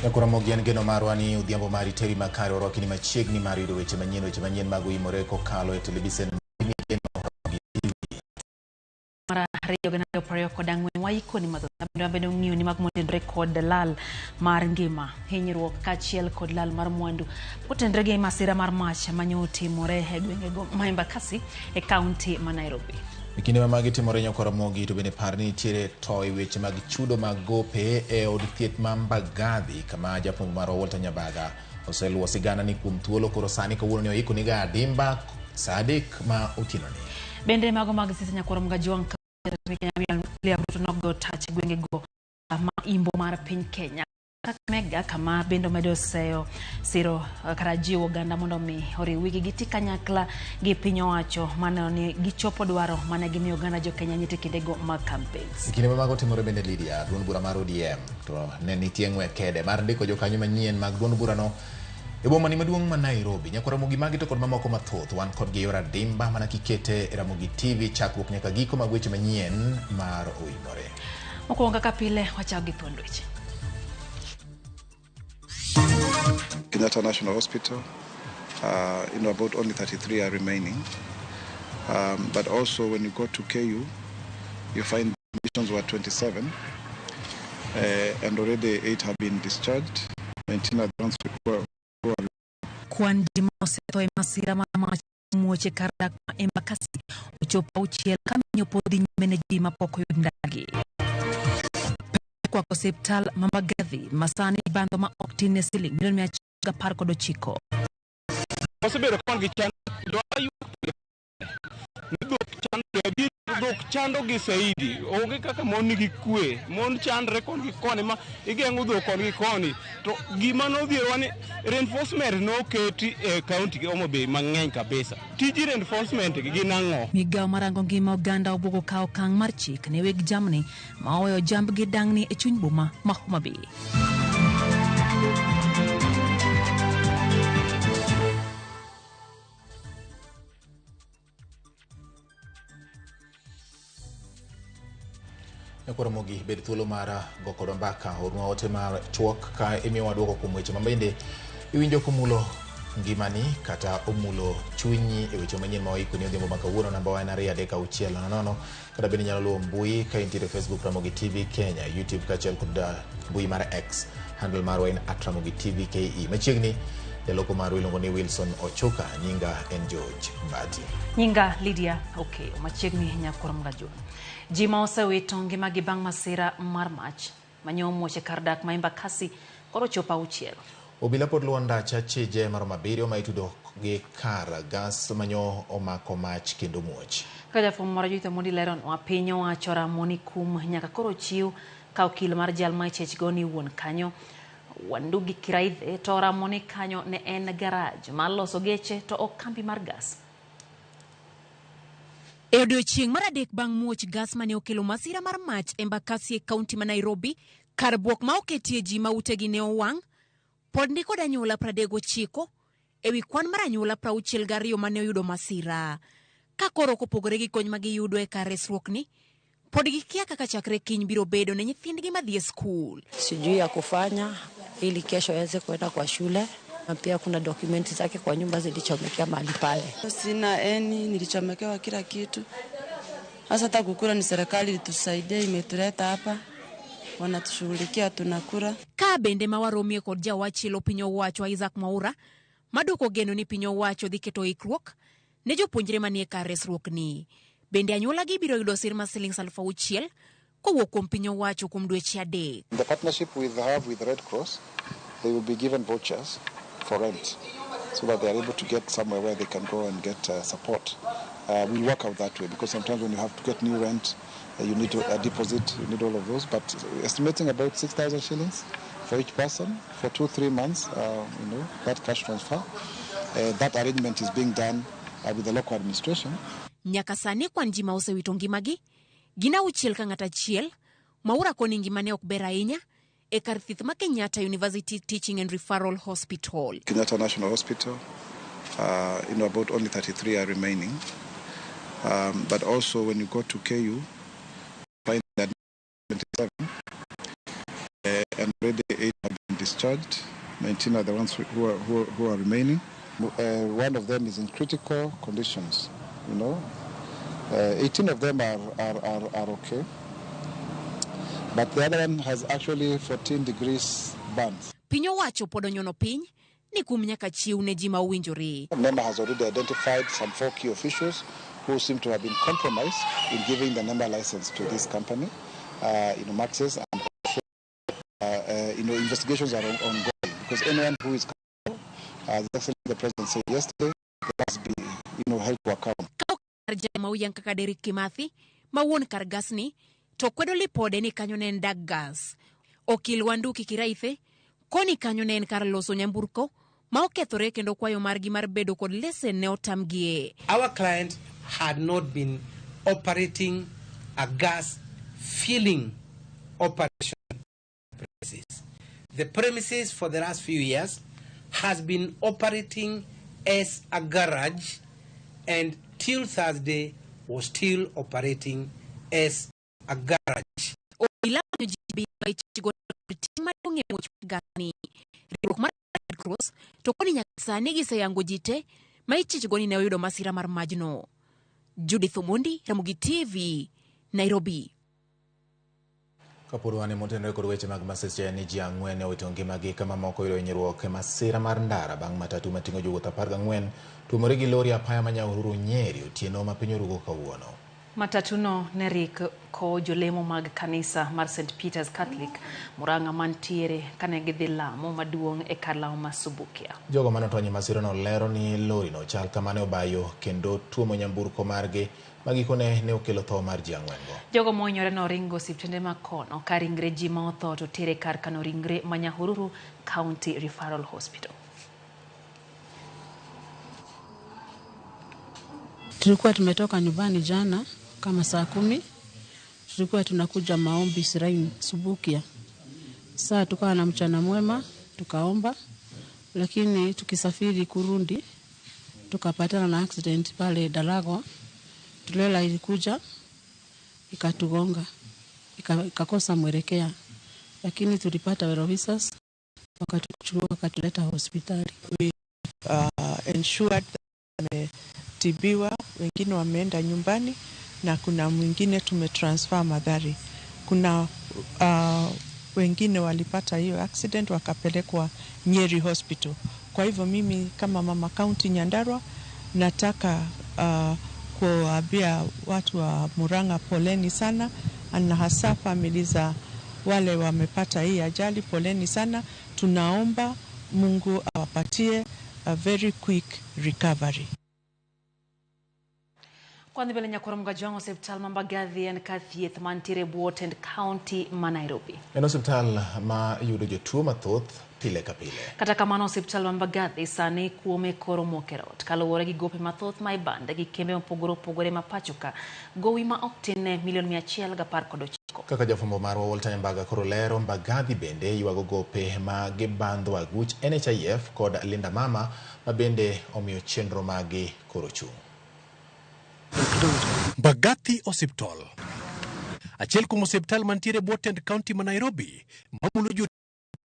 Nyakwar Ramogi en geno marwa ni odhiambo mari teri makare orwaki ni machiegni mar yudo weche manyien weche manyien mag oimore kokalo e televisen migeno Ramogi TV. Mar ariyo gana ariyo prariyo kod ang'wen waikoni mathoth bende wabedo ng'iyo ni mag motenore kod lal mar ngima hinyruok kaachiel kod lal mar mwandu kotenore gi masira mar mach manyo otimore e gwengego ma Embakasi e kaunti ma Nairobi. E kinde ma magi timore Nyakwar Ramogi to bende par ni nitiere to e weche mag chudo mag gope e od thieth ma Mbagathi kama japuonj marwa Walter Nyabaga oseluwo sigana ni kuom thuolo koro sani kawuono ni oiko niga adimba saa 3 ma otieno ni. Bende mago mag siasa Nyakwar Ramogi Ojwang Kenya William Ruto nogo tach gwengego ma imbo mar piny Kenya. Kakamega kama bende omedo seyo siro kata jiwo oganda mondo mi oriw wigi giti kanyakla gi piny owacho maneno ni gichopo dwaro mane gimiyo oganda jo Kenya nyite kindego mag campaigns. E kinde ma mago timore bende Lydia, duond bura mar ODM to ne nitie ng'we kede mar ndiko jokanyo manyien mag duond burano e boma ni maduong' ma Nairobi. Nyakwar Ramogi magi to kod mamoko mathoth wan kodgi e yor adimba mana kikete e Ramogi TV chakruok nyaka giko mag weche manyien mar oimore. Mokwongo kaka pile wachako gi thuond weche. Kenyatta National Hospital, about only 33 are remaining. But also when you go to KU, you find admissions were 27, and already 8 have been discharged, 19 are the ones who are Kwan ji ma osetho e masira mar mach muoch e kar dak ma Embakasi ochopo auchiel ka menyo pod dhi nyime ne ji mapok oyud ndagi. Kwako osiptal ma Mbagathi ma sani bandho ma ok tin ne siling milion 119. Wasebedo ka wan gi chandruok ni dhok chando adier dhok chando gi saidi onge kaka mon nigi kwe mon chandre koni gi koni ma igeng'o dhok koni gi koni to gima nodhierowa ni reinforcement noketi e county gi Homa Bay mang'eny kabisa tij reinforcement gi gin ang'o? Migawo marango ngima oganda obwogo kawo okang' mar chik ne weg jamni ma oweyo jambgi dang'ni e chuny boma ma Homa Bay. Nyakwar Ramogi bed thuolo mar go kodwa mbaka ornwa ote mar chuok ka imiyowa dwoko kuom weche ma bende iwinjo komulo ngimani kata omulo chunyi e weche manyien ma waikoni odhiambo ma kawuono. Namba wa en 2 3 6 0 0 kata bende inyalo luwo mbui ka intiere Facebook Ramogi TV Kenya, YouTube kaachiel kod mbui mar X handle marwa en at Ramogi TV KE. Machiegni jaloko marwa iluongo ni Wilson Ochuka, nyinga en George Mbati. Nyinga Lydia Okeyo, machiegni Nyakwar Mgajwa. Ji ma osewito ngimagi bang' masira mar mach manyo omuoch e kar dak ma Embakasi koro ochopo auchiel. Obila pod luwo ndach achije maromo 7 ma itudo gi kar gas manyo omako mach kendo muoch. Kaka jafwambo moro Judith Omondi leronwa, piny owacho ramo ni kum nyaka koro chiw ka okil mar jal ma ichechgo ni wuon kanyo Wandugi Kiraithe to oramo ni kanyo ne en garaj mar loso geche to ok kambi mar gas. E odiechieng' mar adek bang' muoch gas mane okelo masira mar mach Embakasi e kaunti ma Nairobi, kar buok ma oketie ji ma utegi ne owang', pod ni kod anyuola 39 ewi kwan mar anyuola 62 mane oyudo masira. Ka koro kopogore gi kony ma giyudo e kar resruokni, pod gikia kaka chakre kiny biro bedo ne nyithindgi madhi e skul. Sijui ya kufanya ili kesho aweze kwenda kwa shule, na pia kuna dokumenti zake kwa nyumba zilichomekea mahali pale. Sina eni, nilichomekewa kila kitu. Sasa hata kukula ni serikali ilitusaidia, imetuleta hapa, wanatushughulikia tunakula. Ka bende ma waromie kod jawachielo piny owacho Isaac Mwaura madwoko geno ni piny owacho dhi keto ikruok ne jopuonjre manie kar resruok ni. Bende anyuolagi biro yudo sir mar siling 6,000 kowuok kuom piny owacho kuom dweche 3. The partnership we have with Red Cross, they will be given vouchers for rent so that they are able to get somewhere where they can go and get support. We'll work out that way because sometimes when you have to get new rent, you need a deposit, you need all of those. But estimating about 6,000 shillings for each person for 2-3 months, that cash transfer. That arrangement is being done with the local administration. Nyaka sani kwan ji ma osewito ngimagi gin auchiel ka ng'at achiel. Mwaura koni ngimane ok ber ahinya e kar thieth ma Kenyatta University Teaching and Referral Hospital. Kenyatta National Hospital, about only 33 are remaining. But also when you go to KU, find that 27, and already 8 have been discharged. discharged. 19 are the ones who are remaining. One of them is in critical conditions. 18 of them are okay. But the other one has actually 14 degrees burns. Piny owacho pod onyono piny ni kum nyaka chiw ne ji ma owinjore. NEMA has already identified some four key officials who seem to have been compromised in giving the NEMA license to this company, Maxis, and also, investigations are ongoing because anyone who is, as the President said yesterday, they must be held to account. Kar jama oyang kaka Derek Kimathi ma wuon kar gas ni to kwedo lipode ni kanyo ne en dag gas. Okil Wanduki Kiraithe koni kanyo ne en kar loso nyamburko ma okethore kendo kwayo margi mar bedo kod lesen ne otamgie. Our client had not been operating a gas filling operation premises. The premises for the last few years has been operating as a garage and till Thursday was still operating as a garage. Obila manyo ji abiriyo kod ting' maduong' e muoch gas ni. Riwruok mar Red Cross to koni nyaka sani giseyango ji te ma ichichgo ni ne oyudo masira mar majno. Judith Omondi, Ramogi TV, Nairobi. Kapod wan motenore kod weche mag masiche ni ji 4 owito ngimagi ka mamoko oyudo hinyruok e masira mar ndara bang' matatu mating'o jowuoth 14 tuomore gi lori apaya ma Nyahururu Nyeri otieno ma piny orugo kawuono. Matatuno ne rik kowo jolemo mag kanisa mar St Peters Catholic Murang'a mantiere kane gidhi lamo maduong' e kar lamo ma Subukia. Jogo manotony e masirano lero ni lorino chal kama ne obayo kendo tuomo nyamburko margi ma gikone ne okelo tho mar ji 4 go. Jogo mohinyore noringo osiptende ma kono ka ringre ji ma otho to tere kar kano ringre ma Nyahururu County Referral Hospital. Tulikuwa tumetoka nyumbani jana kama saa 10, tulikuwa tunakuja maombi Shrine Subukia. Saa tukawa na mchana mwema, tukaomba, lakini tukisafiri kurudi tukapatana na accident pale Daragwa. Trela ilikuja ikatugonga, ikakosa mwelekea, lakini tulipata well officers wakatuchukua wakatuleta hospitali. We ensured that wametibiwa, wengine wameenda nyumbani na kuna mwingine tumetransfer Mathari. Kuna wengine walipata hiyo accident wakapelekwa Nyeri Hospital. Kwa hivyo mimi kama mama county Nyandarua nataka kuwaambia watu wa Murang'a poleni sana, na hasa famili za wale wamepata hii ajali, poleni sana. Tunaomba Mungu awapatie a very quick recovery. Kwadhi mbele nyakwar Mgajwang' osiptal ma Mbagathi en kar thieth mantiere e bwo tend kaunti ma Nairobi. En osiptal ma yudo jotuo mathoth pile ka pile. Kata kamano osiptal ma Mbagathi sani kuome koro mok e rot kaluwore gi gope mathoth ma ibande gi kembe mopogore opogore ma pacho ka gowi ma ok tin ne milion 119. Kaka jafwambo marwa Walter Nyambaga koro lero, Mbagathi bende ywago gope ma gibandho aguch NHIF kod Linda Mama ma bende omiyo chenro maggi koro chung'. Mbagathi Osiptal, achiel kuom osiptal mantiere e bwo tend kaunti ma Nairobi mamulo jotuo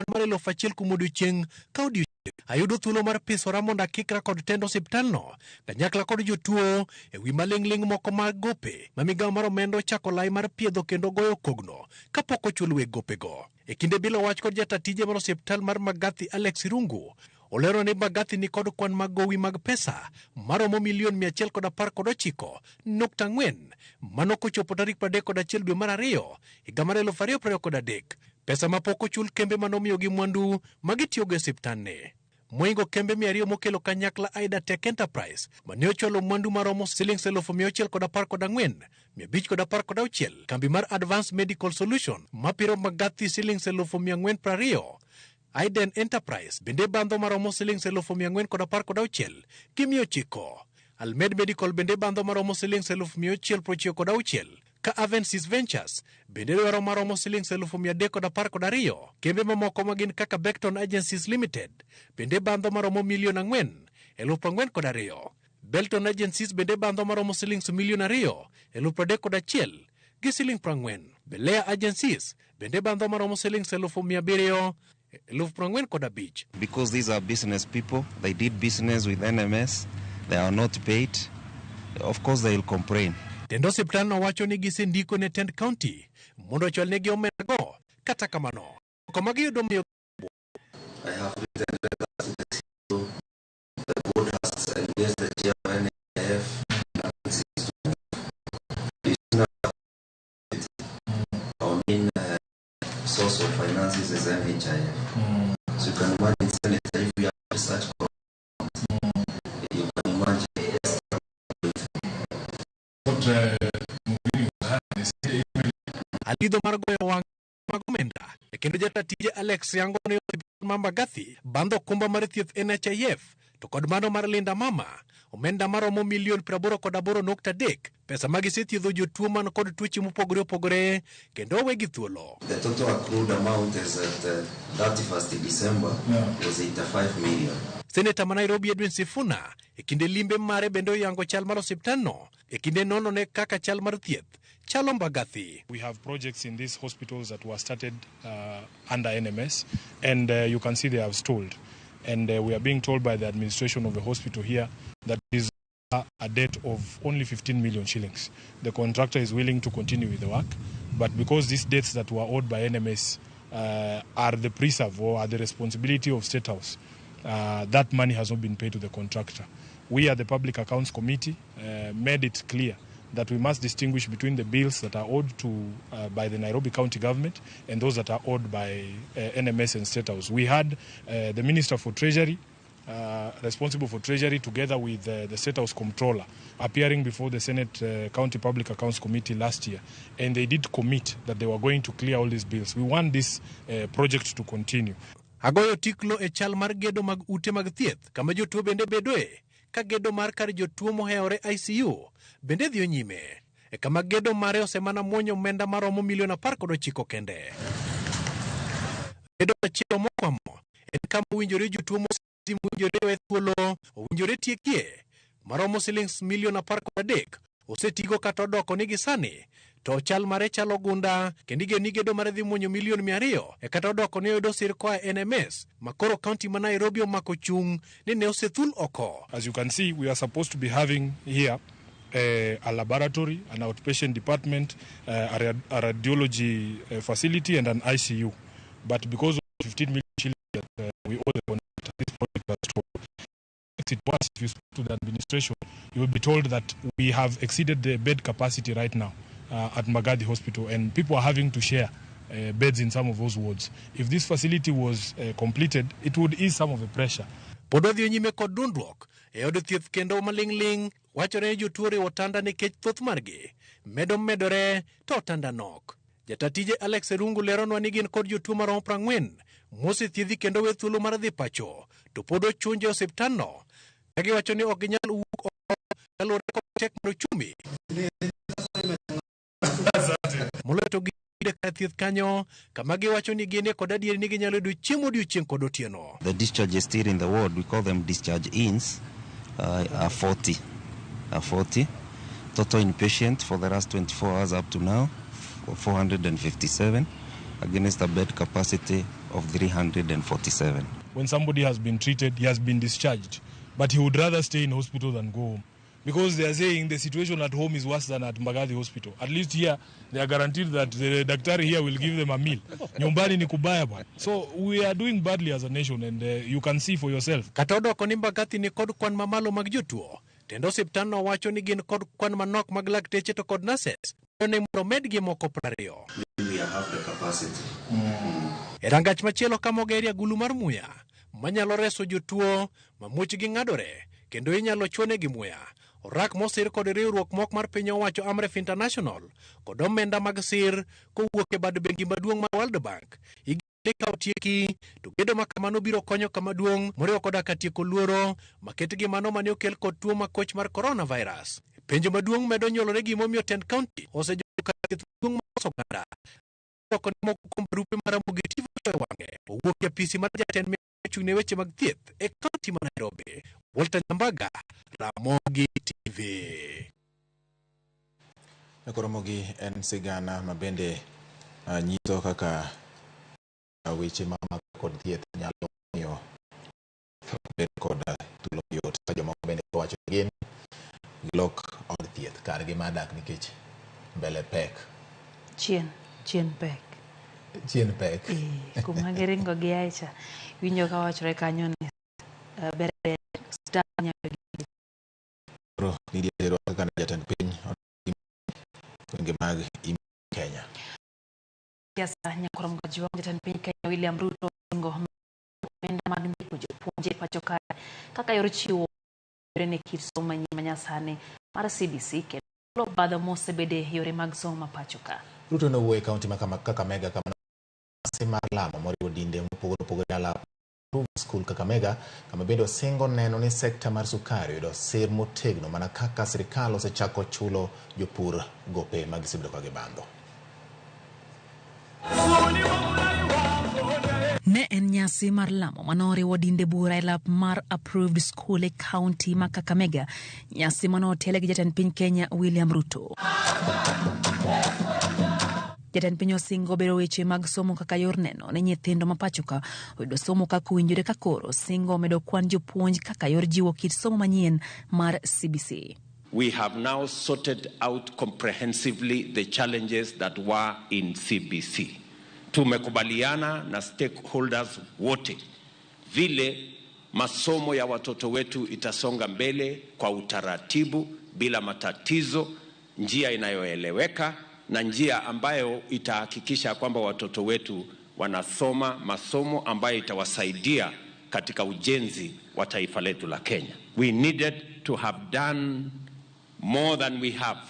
mar 1,000 kuom odiochieng' ka odiochieng'. Ayudo thuolo mar pisora mondo akikra kod tend osiptalno kanyakla kod jotuo e wi maling'ling' moko mag gope ma migawo mar omenda ochako lai mar piedho kendo goyo kogno kapok ochul weg gopego. E kinde bilo wach kod jata tije mar osiptal mar Mbagathi Alex Irungu olero ni Mbagathi ni kod kwan mag gowi mag pesa maromo milion 119.4 mano kochopo tarik 31 dwe mar ariyo higa mar 2023, pesa mapok ochul kembe manomiyogi mwandu magitiyogo e osiptandni moingo kembe 200 mokelo kanyakla Aida Tech Enterprise mane ochwalo mwandu maromo silings 614,516, kambi mar Advanced Medical Solution mapiro Mbagathi silings 420,000, Aiden Enterprise bende bandho maromo silings 416,900, Almed Medical bende bandho maromo silings 696,000, ka Avensis Ventures bende dwaro maromo silings 312,000. Kembe mamoko magin kaka Becton Agencies Limited bende bandho maromo milion 4,042,000, Belton Agencies bende bandho maromo silings milion 2,031,000 gi siling 40, Belea Agencies bende bandho maromo silings 700,000. 45,000. Because these are business people, they did business with NMS, they are not paid, of course they will complain. Tend osiptalno wacho ni gisendiko ne tend county mondo ochwalnegi omendago. Kata kamano, dwoko ma giyudo miyo I have written letters to the CEO. The board has engaged the chair of NHIF. Our main source of finances is NHIF. So you can imagine, Senator, if we have such problems, you can imagine. What Mugini was they say Alidho mar goyo wang' mag omenda e kendo jata tije Alex yango ne osiptal ma Mbagathi bandho okumba mar thieth NHIF to kod mano mar Linda Mama omenda maromo milion 88.3 pesa ma gisethiedho jotuo man kod tuoche mopogore opogore kendo owegi thuolo. The total accrued amount is at 31st December was 85 million. Seneta ma Nairobi Edwin Sifuna e kinde limbe mare bende oyango chal mar osiptalno e kinde nono ne kaka chal mar thieth chalo Mbagathi. We have projects in these hospitals that were started under NMS, and you can see they have stalled. And we are being told by the administration of the hospital here that is a debt of only 15 million shillings. The contractor is willing to continue with the work, but because these debts that were owed by NMS are the preserve or are the responsibility of State House, that money has not been paid to the contractor. We at the Public Accounts Committee made it clear that we must distinguish between the bills that are owed to by the Nairobi County government and those that are owed by NMS and State House. We had the Minister for Treasury, responsible for Treasury, together with the State House Comptroller, appearing before the Senate County Public Accounts Committee last year, and they did commit that they were going to clear all these bills. We want this project to continue. Agoyo tiklo e chal mar gedo mag ute mag thieth kama jotuo bende bedoe ka gedo mar kar jotuo mohewore ICU bende dhiyo nyime e kama gedo mare osemana muonyo omenda maromo milion 19 kende. Gedo machielo mokwamo en kama owinjore jotuo moseti mowinjore we thuolo owinjore tiekie maromo silings milion 13 osetigo kata odoko ni gisani to chal mare chalo gunda kendo igeno ni gedo mare dhi muonyo milion 200 e kata odoko ni oyudo sir koa e NMS makoro kaunti ma Nairobi omako chung' ni ne osethul oko. As you can see, we are supposed to be having here a laboratory, an outpatient department, a radiology facility, and an ICU. But because of 15 million shillings that we owe the contractor, this project has stalled. Makes it worse, if you speak to the administration, you will be told that we have exceeded the bed capacity right now at Mbagathi Hospital, and people are having to share beds in some of those wards. If this facility was completed, it would ease some of the pressure. Pod wadhiyo nyime kod dundruok e od thieth kendo maling'ling' wachore ni jotuo oriwo otanda nikech thoth margi medo medore to otanda nok. Jata tije Alex Erungu leronwa ni gin kod jotuo maromo 40 mosethiedhi kendo we thuolo mar dhi pacho to pod ochunje e osiptalno ka giwacho ni ok ginyal wuok oko kaluwore kod tek mar uchumi. Moloyo to giyude kar thieth kanyo kama giwacho ni gin e kod adieri ni ginyalo yudo chiemo odiochieng' kod otieno. The discharges still in the ward, we call them discharge ins, are 40. Are 40. Total inpatient for the last 24 hours up to now, 457, against a bed capacity of 347. When somebody has been treated, he has been discharged, but he would rather stay in hospital than go home. Because they are saying the situation at home is worse than at Mbagathi Hospital. At least here, they are guaranteed that the daktari here will give them a meal. Nyumbani ni kubaya bwana. So we are doing badly as a nation, and you can see for yourself. Kata odoko ni Mbagathi ni kod kwan mamalo mag jotuo, tend osiptalno wacho ni gin kod kwan manok mag lakteche to kod nurses ne mondo omedgi moko 20. We have the capacity. E rangach machielo kama ogerie agulu mar muya manyalo reso jotuo ma muchgi ng'adore kendo inyalo chuonegi muya. Orak mosir kod riwruok mok mar piny owacho Amref International kod omenda mag sir kowuok e bad bengi maduong' mar World Bank. Igeno ka otieki to gedo ma kamano biro konyo kama duong' moriwo koda ka tieko luoro maket gi mano mane okel kod tuo makoch mar coronavirus. Penjo maduong' medo nyuolore gimomiyo tend kaunti osejogo kar thieth maduong' mar oganda. Oko ni moko kuom barupe mar Ramogi TV e wang'e owuok e apisi mar jatend migawo mochung' ne weche mag thieth e kaunti ma Nairobi. Walter Nyambaga, Ramogi TV. Ramogi en sigana ma bende nyiso kaka weche ma mag kod thieth nyalo miyo bedo kod thuolo mayot ka jomoko bende wacho ni gin gilok od thieth kargi mar dak nikech mbele pek. Chien, chien pek. Chien pek. Kuma giringo giae cha, winjo ka wachore kanyo ni ber ber osiptal nyalo gi. Koro Lydia Terwa kaka jatend piny gwenge mag Kenya. Siasa Nyakorom Kajwang', jatend piny Kenya William Ruto osingo omenda mag ndiko jopuonje pacho kae kaka yor chiwo ne kit somo manyien manyasani mar CBC kendo obadho mosebede yore mag somo ma pacho ka. Ruto nowuoyo e kaunti ma Kakamega kama nyasi mar lamo moriwo dinde mopogore opogore alap School Kakamega kama bende osingo neno ni sekta mar sukari oyudo sir motegno mana kaka sirikal osechako chulo jopur gope ma gisebedo ka gibandho. Ne en nyasi mar lamo manoriwo dinde bura e lap mar Approved School e kaunti ma Kakamega, nyasi manotele gi jatend piny Kenya William Ruto. Jatend piny osingo bero weche mag somo kaka yor neno ne nyithindo ma pacho ka oyudo somo kaka owinjore ka koro singo medo kwan jopuonj kaka yor jiwo kit somo manyien mar CBC. We have now sorted out comprehensively the challenges that were in CBC. Tumekubaliana na stakeholders wote vile masomo ya watoto wetu itasonga mbele kwa utaratibu bila matatizo, njia inayoeleweka na njia ambayo itahakikisha kwamba watoto wetu wanasoma masomo ambayo itawasaidia katika ujenzi wa taifa letu la Kenya. We needed to have done more than we have.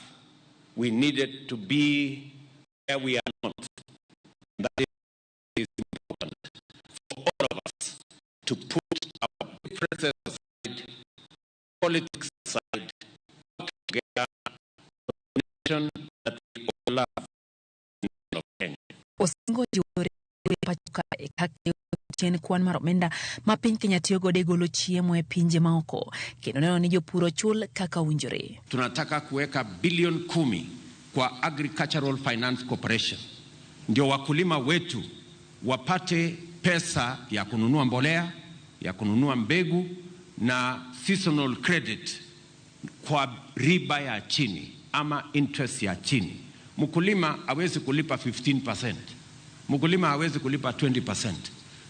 We needed to be where we are not. That is important for all of us to put our differences aside, politics aside, work together for the nation that we all love, the nation of Kenya. Osingo jiwo pacho kae kaka chien kwan mar omenda ma piny Kenya tiyo godo e golo chiemo e pinje maoko kendo neno ni jopur ochul kaka owinjore. Tunataka kuweka bilioni 10 kwa Agricultural Finance Corporation ndio wakulima wetu wapate pesa ya kununua mbolea, ya kununua mbegu na seasonal credit kwa riba ya chini ama interest ya chini. Mkulima hawezi kulipa 15%, mkulima hawezi kulipa 20%,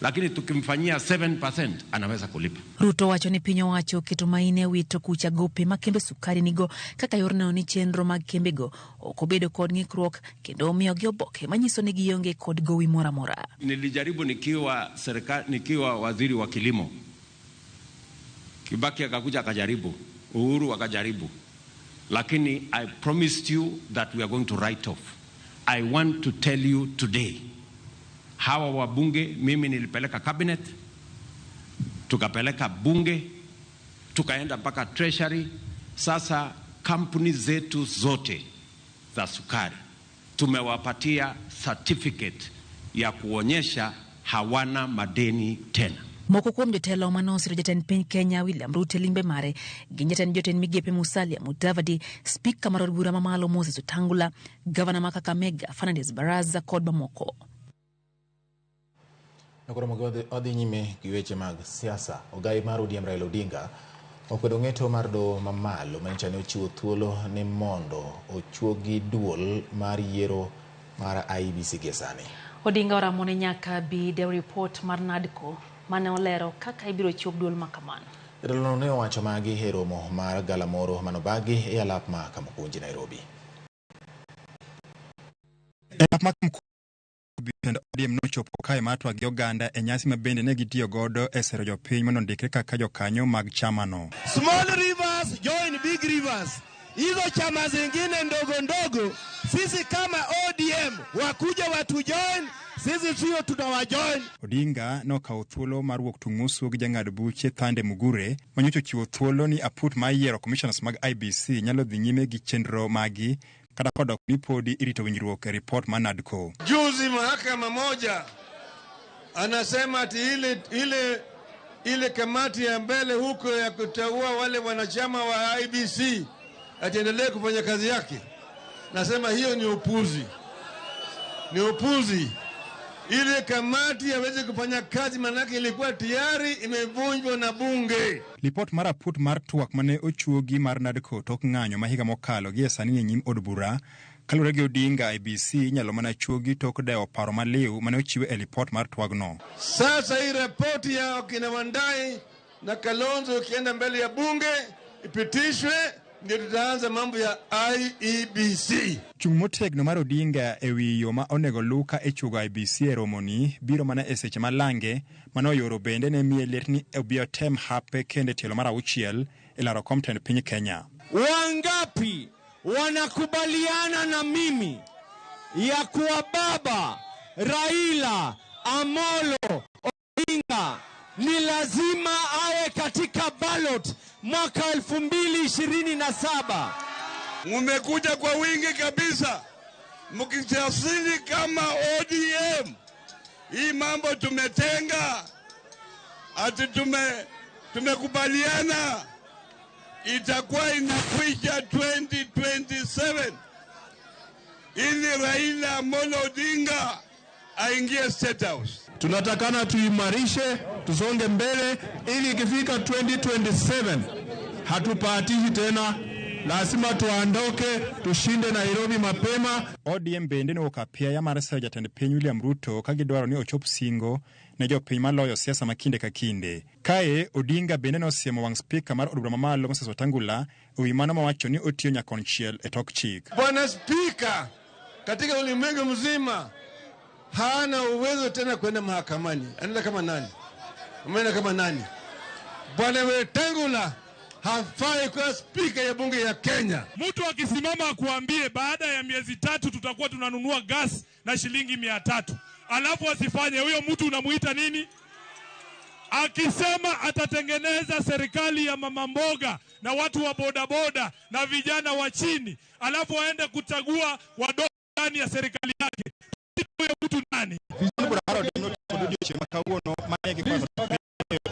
lakini tukimfanyia 7% anaweza kulipa. Ruto wacho ni piny owacho oketo maine wito kucha gope ma kembe sukari nigo kaka yor neno ni chenro mag kembego ok obedo kod ng'ikruok kendo omiyogi oboke manyiso ni gionge kod gowi moro amora. Nilijaribu nikiwa serikali, nikiwa waziri wa kilimo. Kibaki akakuja akajaribu, Uhuru akajaribu. Lakini I promised you that we are going to write off. I want to tell you today, hawa wabunge mimi nilipeleka cabinet, tukapeleka bunge, tukaenda mpaka treasury. Sasa kampuni zetu zote za sukari tumewapatia certificate ya kuonyesha hawana madeni tena. Moko kuom jotelo manosiro jatend piny Kenya William Ruto e limbe mare gin jatend jotend migepe Musalia Mudavadi, spika mar od bura mamalo Moses Wetangula, gavana ma Kakamega Fernandes Baraza kod mamoko. Nakoro wadhi nyime gi weche mag siasa. Ogai mar ODM Raila Odinga okwedo ng'eto mar doho mamalo manyicha ne ochiwo thuolo ni mondo ochuogi duol mar yiero mar IEBC gie sani. Odinga oramo ni nyaka bi dew report mar NADCO mane olero kaka ibiro chuog duol makamano. Jatelono ne owacho magi e romo mar galamoro manobagi e alap ma Kamukunji, Nairobi. E alap ma Kamukunji, jotend ODM nochopo kae mar twak gi oganda e nyasi ma bende ne gitiyo godo e sero jopiny mondo ondikre kaka jokanyo mag chamano. Small rivers join big rivers. Hizo chama zingine ndogo ndogo, sisi kama ODM wakuja watu join, sisi sio tunawajoin. Odinga nokawo thuolo mar wuok tung'usu gi jang'ad buche Thande Mugure manyocha ochiwo thuolo ni aput mar yiero commissioners mag IEBC nyalo dhi nyime gi chenro magi kata kodok ni podi irito winjruok e ripot mar NADCO. Juzi mahakama moja anasema ati ile kamati ya mbele huko ya kuteua wale wanachama wa IEBC atiendelee kufanya kazi yake. Nasema hiyo ni upuzi. Ni upuzi. Ile kamati hawezi kufanya kazi, manake ilikuwa tayari imevunjwa na bunge. Lipot mar aput mar twak mane ochuogi mar NADCO tok ng'anyo ma higa mokalo gie sani ni e nyim od bura. Kaluwore gi Odinga, IEBC inyalo mana chuogi tok dewo paro maliw mane ochiw e lipot mar twagno. Sasa hii ripoti ya kina Wandayi na Kalonzo ikienda mbele ya bunge ipitishwe, ndio tutaanza mambo ya IEBC. Chung' motegno mar Odinga e wi yo ma onego luw ka ichuogo IEBC e romoni biro mana e seche ma lange mane oyoro bende ne miye liet ni obi otem hape kendo e tielo mar auchiel e laro kom tend piny Kenya. Wangapi wanakubaliana na mimi ya kuwa baba Raila Amolo Odinga ni lazima awe katika ballot mwaka 2027? Mumekuja kwa wingi kabisa mkijasili kama ODM. Hii mambo tumetenga, ati tumekubaliana itakuwa inakwisha 2027 ili Raila Amolo Odinga aingie State House. Tunatakana tuimarishe, tusonge mbele ili ikifika 2027 hatupatishi tena, lazima tuondoke, tushinde Nairobi mapema. ODM bende nowuok apiaya mar seyo jatend piny William Ruto ka gidwaro ni ochop singo ne jopiny maloyo siasa ma kinde ka kinde. Kae Odinga bende nosiemo wang' spika mar od bura mamalo Moses Wetangula e wi mano mowacho ni otiyo nyakonchiel e tok chik. Bwana Spika katika ulimwengu mzima hana uwezo tena kwenda mahakamani. Anaenda kama nani? Ameenda kama nani? Bwana Wetangula hafai kuwa spika ya bunge ya Kenya. Mtu akisimama akuambie baada ya miezi 3 tutakuwa tunanunua gas na shilingi 300, alafu asifanye, huyo mtu unamuita nini? Akisema atatengeneza serikali ya mama mboga na watu wa bodaboda na vijana wa chini, alafu aende kuchagua wadogo ndani ya serikali yake, huyo mtu nani?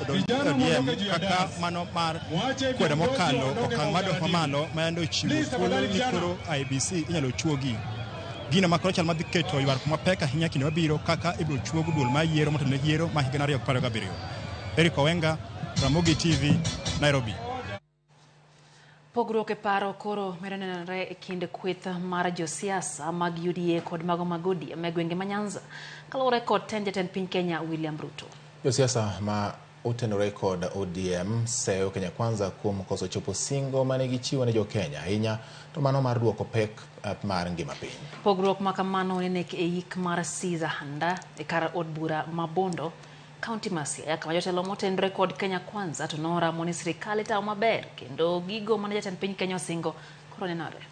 ODM kaka mano mar kwedo mokalo okang' mar doho mamalo ma yande ochiwo thuolo ni koro IEBC inyalo chuogi. Gino ma koro chal madhi keto ywaruok mapek ahinya kinde mabiro kaka ibiro chuog duol mar yiero motelo ne yiero ma higa 2027. Eric Owenga, Ramogi TV, Nairobi. Pogruok e paro koro medo nenore e kind kweth mar josiasa mag UDA kod mago mag ODM e gwenge ma Nyanza kaluwore kod tend jatend piny Kenya William Ruto. Josiasa ma otenore kod ODM seyo Kenya Kwanza kuom koso chopo singo mane gichiwo ne jo-Kenya ahinya to mano mar duoko pek mar ngima piny. Pogruok ma kamano nene e yik mar Caesar Handa e kar od bura ma Bondo, kaunti ma Siaya, kama jotelo motenore kod Kenya Kwanza to noramo ni sirikal itayo maber kendo gigo mane jatend piny Kenya osingo koro nenore.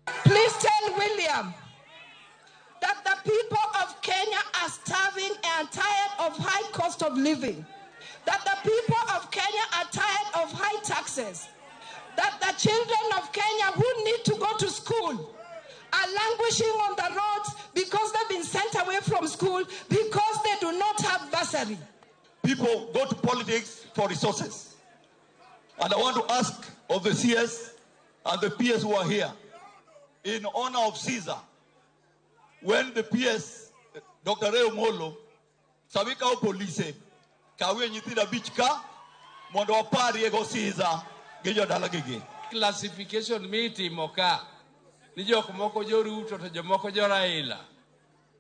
Please tell William that the people of Kenya are starving and tired of high cost of living, that the people of Kenya are tired of high taxes, that the children of Kenya who need to go to school are languishing on the roads because they've been sent away from school because they do not have bursary. People go to politics for resources. And I want to ask of the CS and the PS who are here, in honor of Caesar, when the PS, Dr. Ray Omolo, sami kawo polise, kawie nyithindo abich ka, mondo waparie go Caesar gi jodala gigi. Classification mitimo ka, ni jok moko jo Ruto to jomoko jo Raila.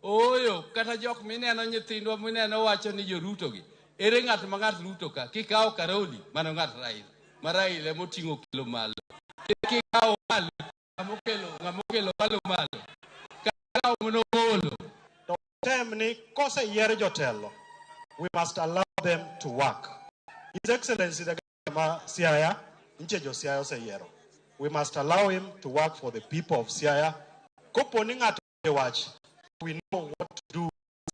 Ooyo, kata jok mineno nyithindwa mineno wacho ni jo Ruto gi. Ere ng'at ma ng'at Ruto ka? Kikawo Karoli, mano ng'at Raila. Ma Raila emoting'o kilo malo. Kikawo malo, ng'ama okelo malo malo. Kikawo Mnogolo. To tem ni koseyier jotelo, we must allow them to work. His Excellency the Governor ma Siaya, nitie jo Siaya oseyiero. We must allow him to work for the people of Siaya. Kopo ni ng'ato wach, we know what to do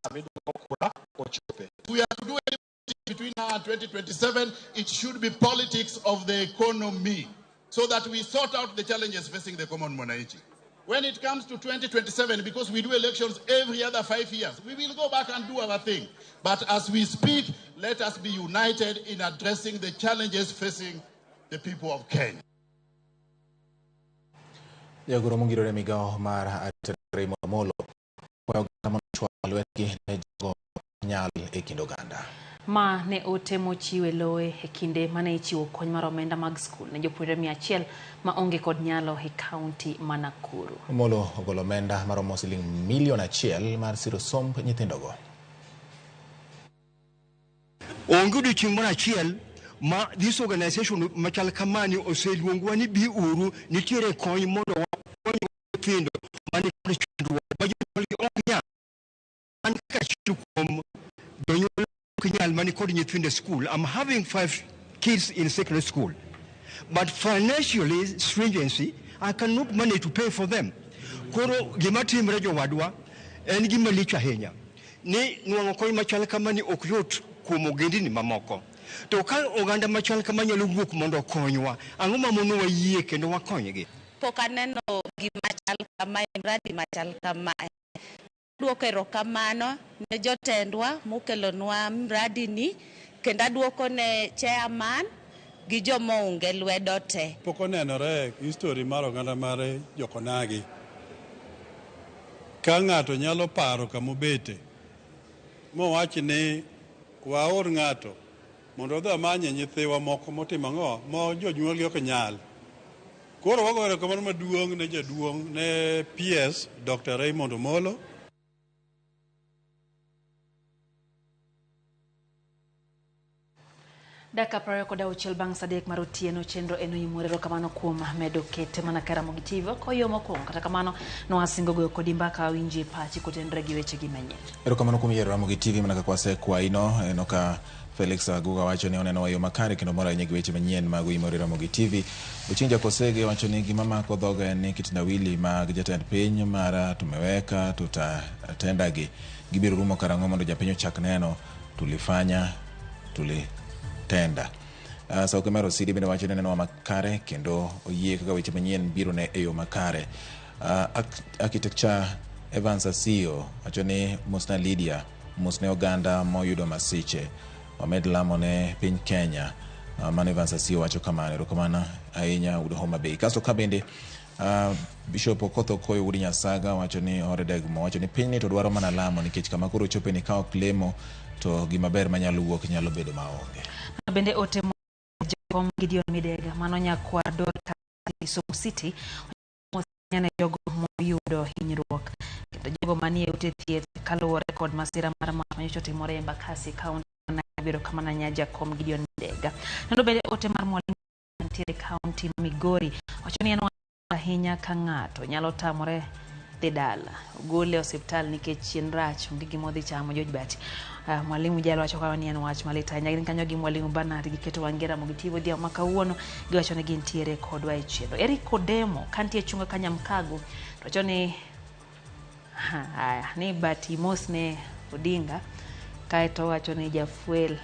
sama idwoko kura ochope. We are to do anything between now and 2027, it should be politics of the economy so that we sort out the challenges facing the common mwananchi. When it comes to 2027, because we do elections every other 5 years, we will go back and do our thing. But as we speak, let us be united in addressing the challenges facing the people of Kenya. Jagoro mongirore migao mar arita Raymond Omolo. nyal e kind oganda. Ma ne ote mochiwe lowe e kinde mane ichiwo kony mar omenda mag skul ne jopuonjre 100 ma onge kod nyalo e kaunti ma Nakuru. Omolo ogolo omenda maromo siling milion 1 mar siro somb nyithindogo. Onge odiochieng' moro achiel ma this organization machal kamani oseluongowa ni bi uru nitiere kony mondo wakony nyithindo mani kod chandruok ma jonyuolgi ok nyal. An kaka achiel kuom jonyuol ok nyal mani kod nyithindo e school. I'm having 5 kids in secondary school. But financially stringency, I cannot manage to pay for them. Koro gima timre jowadwa en gima lich ahinya. Ni nwang'o kony machal kamani ok yot kuom ogendini mamoko. To ka oganda machal kama nyalo wuok mondo okonywa, ang'o ma mono wayie kendo wakonygi? Pok aneno gima chal kamae, mradi machal kamae. Aduoko erokamano ne jotendwa mokelonwa mradi ni, kendo aduoko ne chairman gi joma ounge lwedo te. Pok onenore history mar oganda mar Jokonagi. Ka ng'ato nyalo paro kamobete, mowach ni waor ng'ato mondo odhi omanye nyithiwa moko motimo ang'o ma jonyuolgi ok nyal. Koro wagoyo erokamano maduong' ne jaduong' ne PS Dr. Raymond Omolo. Dakika 26 bang' saa 3 mar otieno chenro en oimore. Erokamano kuom medo kete mana ka Ramogi TV koyo mokwongo. Kata kamano nwasingo goyo kodi mbaka winji pachi kotenore gi weche gi manyien. Erokamano kuom yiero Ramogi TV mana kaka wasekwayino. Eno ka Felix Aguga wacho ni oneno yo makare kendo mor ahinya gi weche manyien mag Oimore Ramogi TV. Ochinja Kosege wacho ni gima mako dhoga en ni kitendawili mag jatend piny mara tumeweka tutatendagi gibiro rumo karang'o mondo japiny ochak neno tulifanya tulitenda. Sauke mar Osidi bende wacho ni nenowa makare kendo oyie kaka weche manyien biro ne e yo makare. Architecture Evans Asiyo wacho ni mosna Lydia, mosne oganda moyudo masiche, wamed lamo ne piny Kenya. Mano Evans Asiyo wacho kamano. Erokamano ahinya wuod Homa Bay. Kasto ka bende Bishop Okoth Okoyo wuod Nyasaga wacho ni ore degmo wacho ni pinyni to dwaro mana lamo nikech kama koro ochope ni ka ok lemo to gima ber manyalo wuok nyalo bedo maonge. Bende ote Jakom Gideon Midega mano nyakwar Dorcas Kisumu City ne jogo moyudo hinyruok kendo jogo manie ute thieth kaluwore kod masira mar mach manyocha otimore e Embakasi kaunti ma Nairobi. Erokamano ahinya Jakom Gideon Midega. Nendo bende ote mar mwalimu mantiere kaunti ma Migori wacho ni en ahinya ka ng'ato nyalo tamore dhi dala ogole e osiptal nikech chien rach onge gima odhi chamo. George Bati mwalimu jalo wacho kama ni en wach malit ahinya. Gin kanyo gi mwalimu Bernard giketo wang'gi Ramogi TV odhiambo ma kawuono giwacho ni gintiere kodwa e chenro. Eric Odemo kantie chunga Kanyamkago to wacho ni haya ni Bati mos ne Odinga kaeto wacho ni jafuel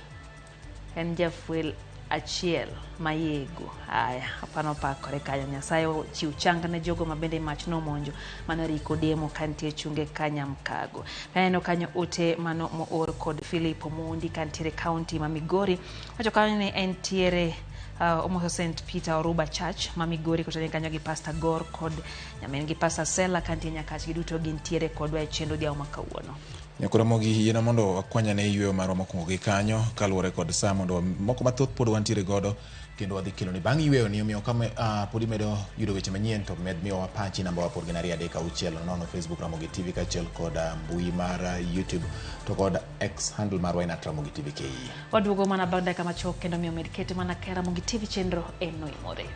en jafuel achiel mayego. Haya, hapana opakore kanyo. Nyasaye ochiw chang ne jogo ma bende mach nomonjo. Mano Eric Odemo kantie chunge Kanyamkago. Aneno kanyo ote mano moor kod Philip Omondi kantiere kaunti ma Migori. Wacho kanyo ni entiere omoso St. Peter Oruba Church ma Migori kotene kanyo gi Pastor Gor kod nyamin gi Pastor Sela kantie Nyakach giduto gintiere kodwa e chenro odhiambo ma kawuono. Nyakora Ramogi yiena mondo wakwanyane yweyo marwa mokwongo gi kanyo kaluwore kod saa mondo moko mathoth pod wantiere godo kendo wadhi kelo ni bang' yweyo ni omiyo ka pod imedo yudo weche manyien to med miyowa pachi namba wa pod gin 2 3 6 0 Facebook Ramogi TV kaachiel kod mbui mar YouTube to kod X handle marwa en @Ramogi TV KE. Waduogo mana bang' dakika machuok kendo miyo med kete mana ka Ramogi TV chenro en noimore.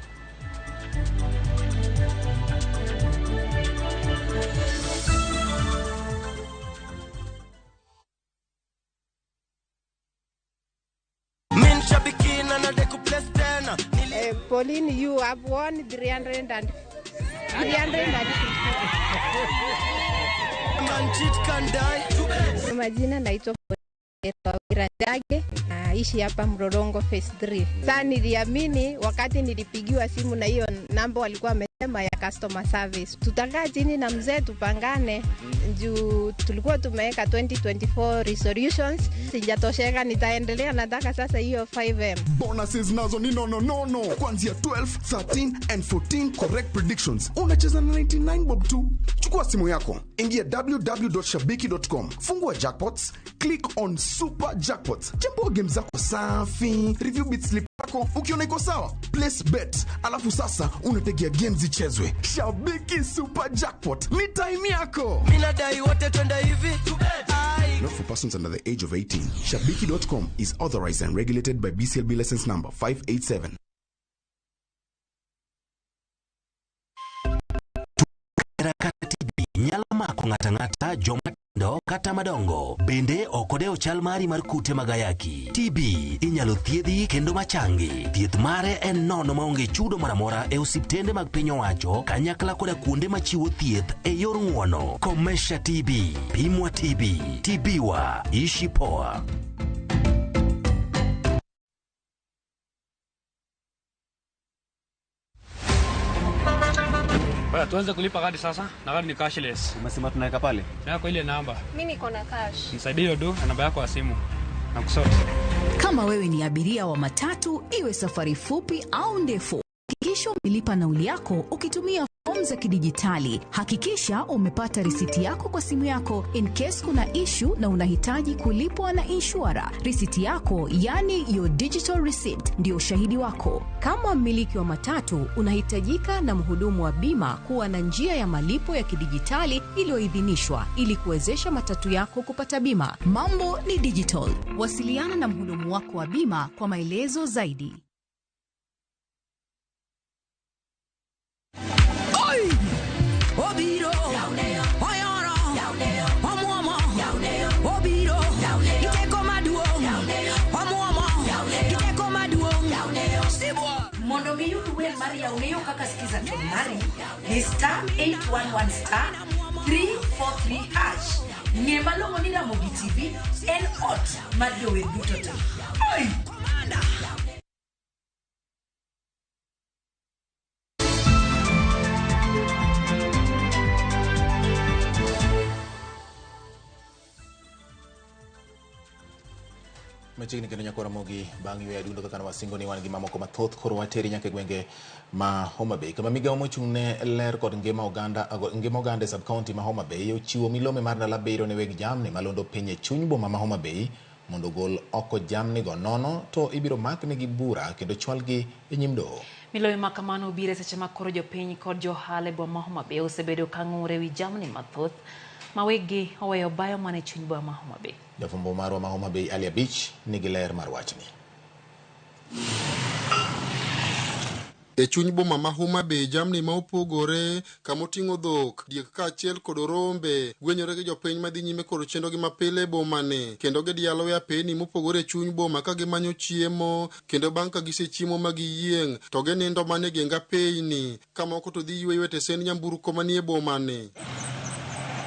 Pauline, you have won 300 and 350. Majina naitwa Njage, naishi hapa Mlolongo phase 3. Sasa niliamini wakati nilipigiwa simu na hiyo namba walikuwa Sema ya customer service. Tutakaa chini na mzee tupangane juu tulikuwa tumeweka 2024 resolutions. Sijatosheka, nitaendelea, nataka sasa hiyo 5M. Bonuses nazo ni nononono kuanzia 12, 13 and 14 correct predictions. Unacheza na 99 bob tu. Chukua simu yako, ingia www.shabiki.com, fungua jackpots, click on super jackpots, chambua game zako safi, review bit slip yako, ukiona iko sawa, place bet, alafu sasa unategea games zichezwe. Shabiki Super Jackpot ni time yako. Minadai wote twende hivi. Not for persons under the age of 18. Shabiki.com is authorized and regulated by BCLB license number 587. Nyalo mako ng'ato ang'ata, joma tindo kata madongo. Bende ok odewo chal mari mar kute mag ayaki. TB inyalo thiedhi kendo machangi. Thieth mare en nono maonge chudo moro amora e osiptende mag piny owacho kanyakla koda kuonde machiwo thieth e yor ng'uono. Komesha TB, pimwa TB, tibiwa, ishi poa. Baya, tuanze kulipa kadi sasa na kadi ni cashless. Umesema tunaweka pale? Yako ile namba. Mimi niko na cash. Nisaidie hiyo do na namba yako ya simu. Na kusort. Kama wewe ni abiria wa matatu, iwe safari fupi au ndefu, hakikisha umelipa nauli yako ukitumia fomu za kidijitali. Hakikisha umepata risiti yako kwa simu yako in case kuna issue na unahitaji kulipwa na inshura. Risiti yako, yani your digital receipt, ndio ushahidi wako. Kama mmiliki wa matatu, unahitajika na mhudumu wa bima kuwa na njia ya malipo ya kidijitali iliyoidhinishwa ili kuwezesha matatu yako kupata bima. Mambo ni digital. Wasiliana na mhudumu wako wa bima kwa maelezo zaidi. Oi! Obiro! Oyoro! Omuomo! Obiro! Giteko maduong'! Omuomo! Giteko maduong'! Sibwa! Mondo mi yud wer mar Yaoneyo kaka skiza tune mari ni star 811 star 343 hash. Ng'e malong'o ni Ramogi TV en ot mar jower duto te. Oi! Machiegni kendo nyaka Ramogi bang' yweyo adundo kaka wasingo ni wan gi mamoko mathoth koro wateri nyaka e gwenge ma Homa Bay kama migawo mochung' ne ler kod ngima oganda e sub county ma Homa Bay ochiwo milome mar ndalo 7 ne weg jamni malondo piny e chuny boma ma Homa Bay mondo ogol oko jamni go nono to ibiro maknegi bura kendo chwalgi e nyim doho. Milome ma kamano obiro e seche ma koro jopiny kod johala e boma ma Homa Bay osebedo ka ng'ur ewi jamni mathoth ma weggi oweyo bayo mana e chuny boma ma Homa Bay. Jafwambo marwa ma Homa Bay Ali Abich nigi ler mar wachni. E chuny boma ma Homa Bay, jamni ma opogore kamoting'o dhok, diek kaachiel kod rombe gwenyore gi jopiny madhi nyime kod chenrogi mapile e bomani, kendo gidialo e apeni mopogore e chuny boma ka gimanyo chiemo, kendo bang' ka gisechiemo ma giyieng' to ginindo mana e geng apeyni, ka moko to dhi yweyo e tesend nyamburko manie bomani.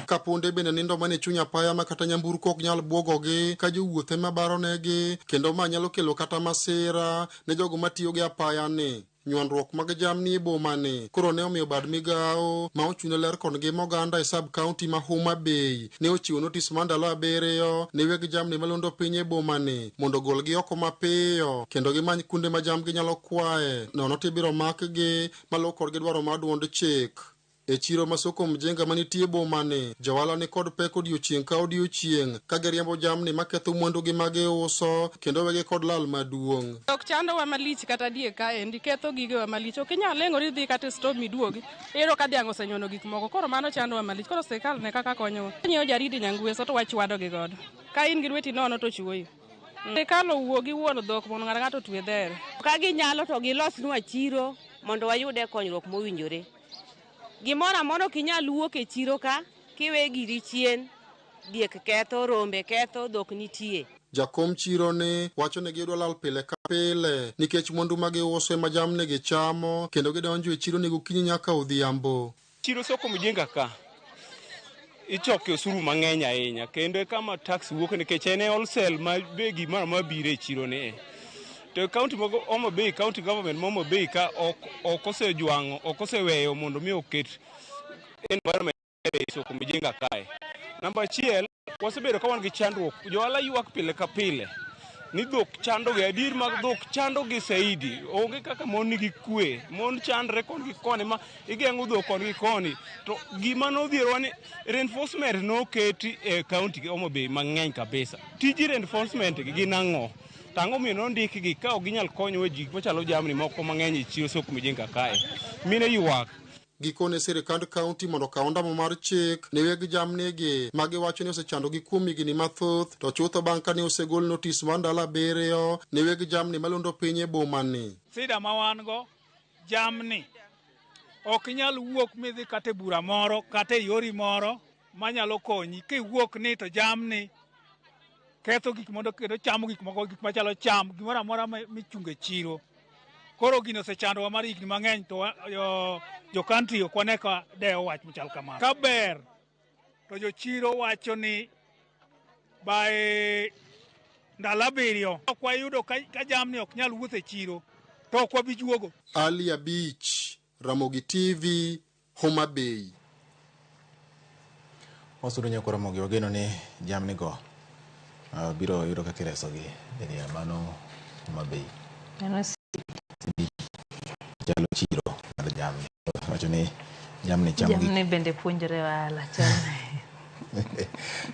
Kapunde bende nindo mana e chuny apaya ma kata nyamburko ok nyal buogogi ka jowuoth ema baronegi, kendo ma nyalo kelo kata masira ne jogo matiyo gi apaya ni. Nywandruok mag jamni e bomani koro ne omiyo bad migawo ma ochung'ne ler kod ngima oganda e sub county ma Homa Bay ne ochiwo notis mar ndalo 7 ne weg jamni malondo piny e bomani mondo ogolgi oko mapiyo kendo gimany kuonde ma jamgi nyalo kwaye, nono to ibiro makgi maluw kodgi dwaro mar duond chik. E chiro ma Soko Mjenga manitie bomani, johala ni kod pek odiochieng' ka odiochieng' ka giriembo jamni maketho mwandugi ma giuso kendo wegi kod lal maduong'. Ok chandowa malich kata diek kaendi ketho gigewa malich. Ok inyal leng'ori dhi kata e store miduogi, iyudo ka dhiang' osenyono gik moko. Koro mano chandowa malich. Koro sirkal ne kaka konyowa. Nyiewo jaridi nyangweso to wachwadogi godo. Ka in gi lweti nono to chuoyi. Sirkal owuo gi wuon dhok mondo ng'ato ng'ato otwe dhere. Ka ginyalo to gilosnwa chiro mondo wayude konyruok mowinjore. Gimoro amora ok inyal wuok e chiro ka kiwe giri chien, diek ketho, rombe ketho, dhok nitie. Jakom chiro ni wacho ni giyudo lal pile ka pile nikech mwandu ma giuso ema jamni gichamo kendo gidonjo e chiro ni gokinyi nyaka odhiambo. Chiro Soko Mjenga ka ichoke osuru mang'eny ahinya kendo e kama tax wuok nikech en e wholesale ma be gimoro amora biro e chiro ni. To county ma Homa Bay, county government ma Homa Bay ka ok osejwang'o, ok oseweyo mondo mi oket environment e soko Mijinga kae. Namba achiel, wasebedo ka wan gi chandruok. Johala ywak pile ka pile ni dhok chandogi, adier mag dhok chandogi saidi. Onge kaka mon nigi kwe, mon chandre koni gi koni ma igeng'o dhok koni gi koni. To gima nodhierowa ni reinforcement noketi e county Homa Bay mang'eny kabisa. Tij reinforcement gi gin ang'o? To ang'o miyo nondikgi ka ok ginyal konyowa e gik machalo jamni moko mang'eny e chiro soko Mijinga kae. Mine ywak. Gikone sirikand kaunti mondo okaw ondamo mar chik ne weg jamnigi ma giwacho ni osechandogi kuom higni mathoth to chutho bang' kane osegol notis mar ndalo 7 ne weg jamni malundo piny e bomani. Sida ma wan go jamni ok inyal wuok midhi kata e bura moro kata e yori moro manyalo konyi kiwuok ni to jamni ketho gik mondo kendo chamo gik moko gik machalo cham gimoro amora michungo e chiro. Koro gino osechandowa mar higni mang'eny to jo country ok wane ka dewo wach machal kamano. Ka ber to jochiro wacho ni by ndalo 7 ok wayudo ka jamni ok nyal wuotho e chiro to ok wabi juogo. Ali Abich, Ramogi TV, Homa Bay. Wasudo nyako Ramogi, wageno ni jamni go biro yudo kaka iresogi e mano Homa Bay. Chalo chiro mar jamni. Wacho ni jamni chamo gik Jamni bende puonjore ohala chal.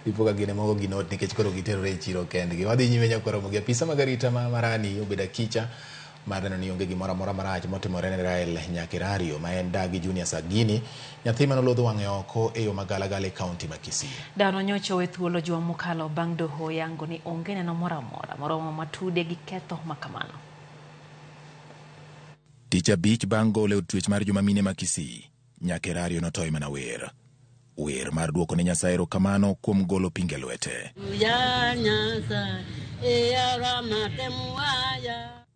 Dipo ka gine moko ginot nikech koro giterore e chiro kendgi. Wadhi nyime nyako Ramogi. Apisa mag arita ma Marani obedo akicha mar neno ni onge gimoro amora marach motimore ne Rael Nyakerario ma en dagi Junior Sagini, nyathi manolodho wang'e oko e yo magalagala e kaunti ma Kisii. Dano nyocha owe thuolo juma mokalo bang' doho yango ni onge neno moro amora moromo matude gi ketho makamano. Tich abich bang' golo e od twech mar joma mine ma Kisii, Nyakerario notoyo mana wer. Wer mar duoko ne Nyasaye erokamano kuom golo pinge lwete.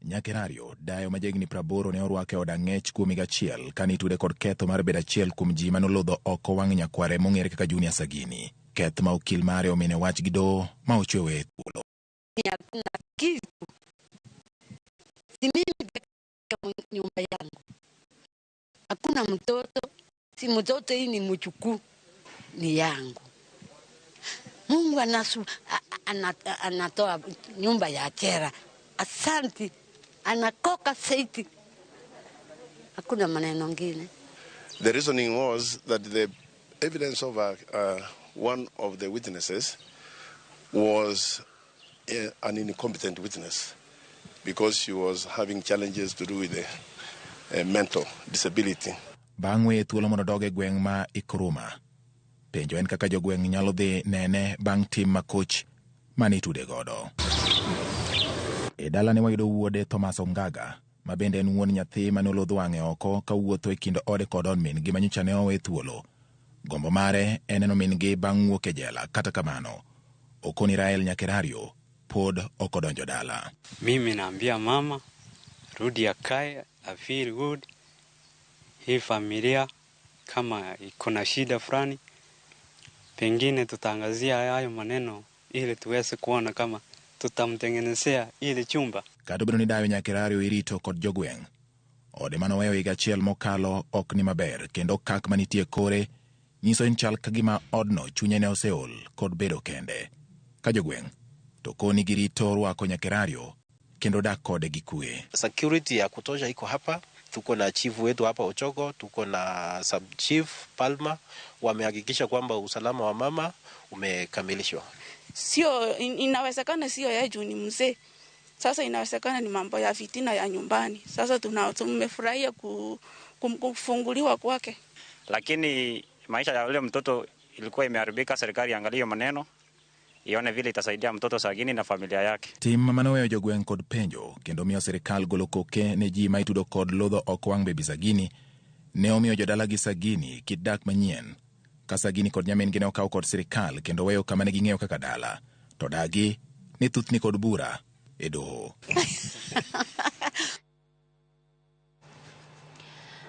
Nyakerario, dayo ma jahigni 80 ne orwake e od ang'ech kuom higa achiel kane itude kod ketho mar bedo achiel kuom ji manolodho oko wang' nyakware mong'ere kaka Junior Sagini. Keth ma okil mare omine wach gi doho ma ochwe weye thuolo. Hakuna kitu. Si mimi peke nyumba yangu. Hakuna mtoto, si mtoto hii ni mjukuu, ni yangu. Mungu anatoa nyumba ya chera. Asanti, anakoka saiti. Hakuna maneno ngine. The reasoning was that the evidence of one of the witnesses was an incompetent witness because she was having challenges to do with the mental disability. Bang' weye thuolo mondo odog e gweng' ma Ikuruma. Penjo en kaka jogweng' nyalo dhi nene bang' tim makoch mane itude godo. E dalane wayudo wuode Thomas Ongaga, ma bende en wuon nyathi mane olodho wang'e oko kawuotho e kind ode kod od min-gi ma nyocha ne owe thuolo. Gombo mare en neno min-gi bang' wuok e jela. Kata kamano, okoni Rael Nyakerario pod ok odonjo dala. Mimi naambia mama rudi akae, I feel good. Hii familia kama iko na shida fulani, pengine tutaangazia hayo maneno ili tuweze kuona kama tutamtengenezea ile chumba. Kata obedo ni dayo Nyakerario irito kod jogweng', ode manoweyo higa achiel mokalo ok ni maber kendo okak manitie kore nyiso ni chal ka gima odno chunye ne oseol kod bedo kende. Ka jogweng' to koni girito rwako Nyakerario kendo dak kode gi kwe. Security ya kutosha iko hapa. Tuko na chief wetu hapa Ochogo, tuko na sub chief Palma, wamehakikisha kwamba usalama wa mama umekamilishwa. Sio, inawezekana sio yeye juu ni mzee. Sasa inawezekana ni mambo ya fitina ya nyumbani. Sasa tumefurahia kufunguliwa kwake. Lakini maisha ya yule mtoto ilikuwa imeharibika, serikali iangalie hiyo maneno, ione vile itasaidia mtoto Sagini na familia yake. Tim manoweyo jogweng' kod penjo kendo miyo sirikal golo koke ne ji ma itudo kod lodho oko wang' Baby Sagini ne omiyo jodalagi Sagini kit dak manyien. Ka Sagini kod nyamin-gi ne okaw kod sirikal kendo weyo kama ne ging'eyo kaka dala, to dagi ne thuthni kod bura e doho.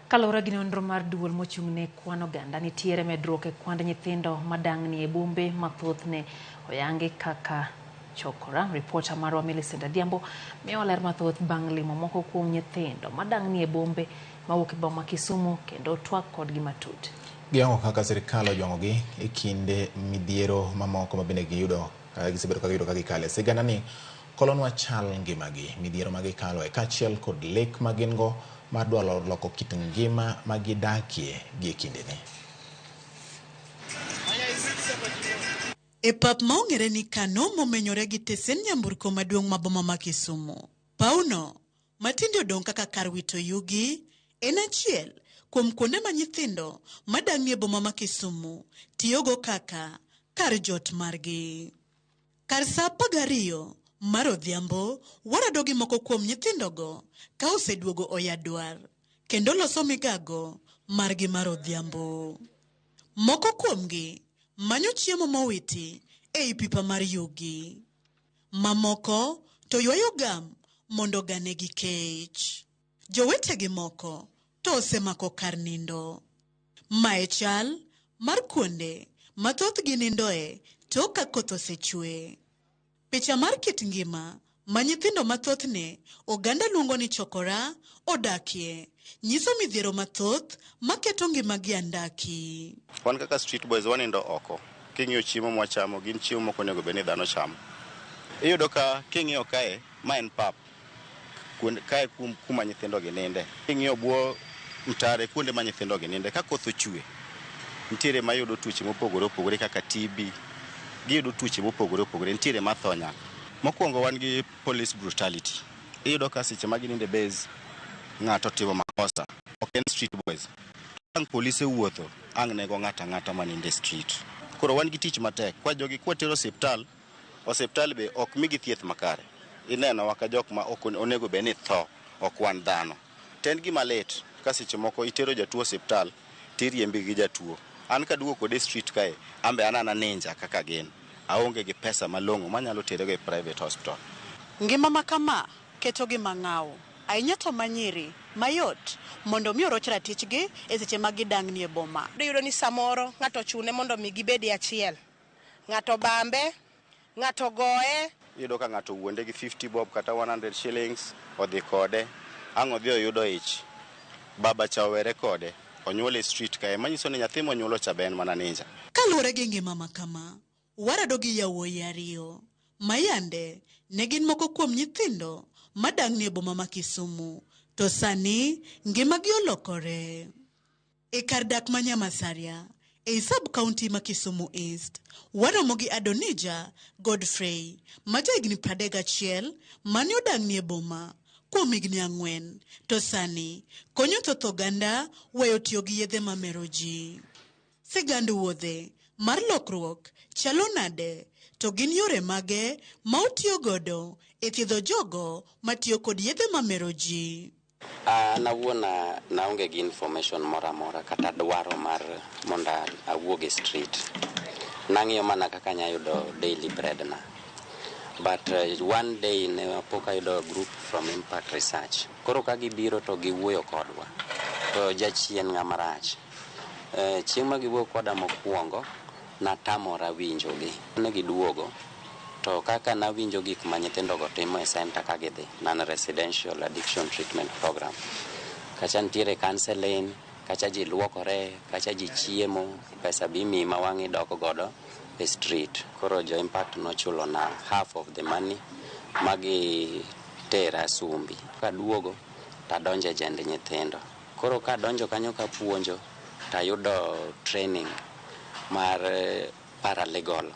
Kaluwore gi nonro mar duol mochung' ne kwan oganda, nitiere medruok e kwand nyithindo madang'ni e bombe ma thothne oyangi kaka Chokora. Ripota marwa Millicent Adhiambo miyowa ler mathoth bang' limo moko kuom nyithindo madang'ni e bombe mawuok e boma Kisumu kendo twak kodgi matut. Giyango kaka sirikal ojwang'ogi e kinde midhiero mamoko ma bende giyudo gisebedo ka giyudo ka gikale. Sigana ni kolonwa chal ngimagi, midhiero ma gikaloe kaachiel kod lek ma gin go mar dwaro loko kit ngima ma gidakie gie kindeni. E pap ma ong'ere ni Kano momenyore gi tesen nyamburko maduong' ma boma ma Kisumu. Pawno, ma tinde odong' kaka kar wito yugi, en achiel kuom kuonde ma nyithindo madang'ni e boma ma Kisumu tiyogo kaka kar jot margi. Kar saa 12 mar odhiambo, warado gi moko kuom nyithindogo ka oseduogo oya dwar kendo loso migago margi mar odhiambo. Moko kuomgi manyo chiemo mowiti ei pipa mar yugi. Mamoko to ywayo gam mondo oganegi kech. Jowetegi moko to osemako kar nindo. Ma e chal mar kuonde ma thothgi nindoe tok ka koth osechwe. Picha mar kit ngima ma nyithindo ma thothne oganda luongo ni chokora odakie nyiso midhiero mathoth maketo ngimagi andaki. Wan kaka street boys wanindo oko. King'iyo chiemo mwachamo gin chiemo mok onego bed ni dhano chamo. Iyudo ka king'iyo kae, ma en pap. Kae kuma nyithindo gi ninde. King'iyo bwo mtare kuonde ma nyithindo gi ninde, ka koth ochwe, nitiere mayudo tuoche mopogore opogore kaka TB. Giyudo tuoche mopogore opogore, nitiere matho nyaka. Mokwongo wan gi police brutality. Iyudo ka seche ma ginindo e base, ng'ato otimo makosa, ok en street boys. Ang' polise wuotho, ang' nego ng'ato ang'ata manindo e street. Koro wan gi tich matek. Kwa jogi kwatero osiptal, osiptal be ok migi thieth makare. Inenowa ka jok ma ok onego bed ni tho, ok wan dhano. To en gima lit ka seche moko itero jatuo osiptal, tiriembi gi jatuo. An kaduogo kode e street kae, an be an ana ninja kaka gin. Aonge gi pesa malong'o manyalo terego e private hospital. Ngima ma kama ketogi mang'aw, ahinya to ma nyiri, mayot mondo mi oroch ratichgi e seche ma gidang'ni e boma. Iyudo ni samoro ng'ato ochune mondo mi gibed e achiel. Ng'ato bambe, ng'ato goye. Iyudo ka ng'ato wuonde gi 50 bob kata 100 shillings, odhi kode, ang' odhi oyudo ich. Baba cha owere kode, onyuole e street kae, manyiso ni nyathi monyuolo cha be en mana ninja. Kaluwore gi ngima ma kama, warado gi yawuoyi ariyo ma yande ne gin moko kuom nyithindo madang'ni e boma ma Kisumu, to sani ngimagi olokore. E kar dak ma Nyamasaria, ei sub county ma Kisumu East, waromo gi Adonija Godfrey ma jahigni 31 mane odang'ni e boma kuom higni 4 to sani konyo thoth oganda weyo tiyo gi yedhe mamero ji. Sigand wuodhe mar lokruok chalo nade to gin yore mage ma otiyo godo e thiedho jogo matiyo kod yedhe mamero ji? An awuon naonge gi information moro amora kata dwaro mar mondo awuog e street. Nang'iyo mana kaka anya yudo daily bread na. But one day ne pok ayudo group from Impact Research. Koro ka gibiro to giwuoyo kodwa. To jachien ng'ama rach. Chieng' ma giwuoyo koda mokwongo, natamora winjogi. Ne giduogo, to kaka nawinjo gik ma nyithindogo timo e center ka gidhi, non-residential addiction treatment program. Kacha nitiere counseling, kacha ji luokore, kacha ji chiemo, pesa be imiyi ma wang' idok godo e street. Koro jo Impact nochulo na half of the money magitera Sumbi. Kaduogo tadonjo e jend nyithindo. Koro kadonjo kanyo kapuonjo tayudo training mar paralegal.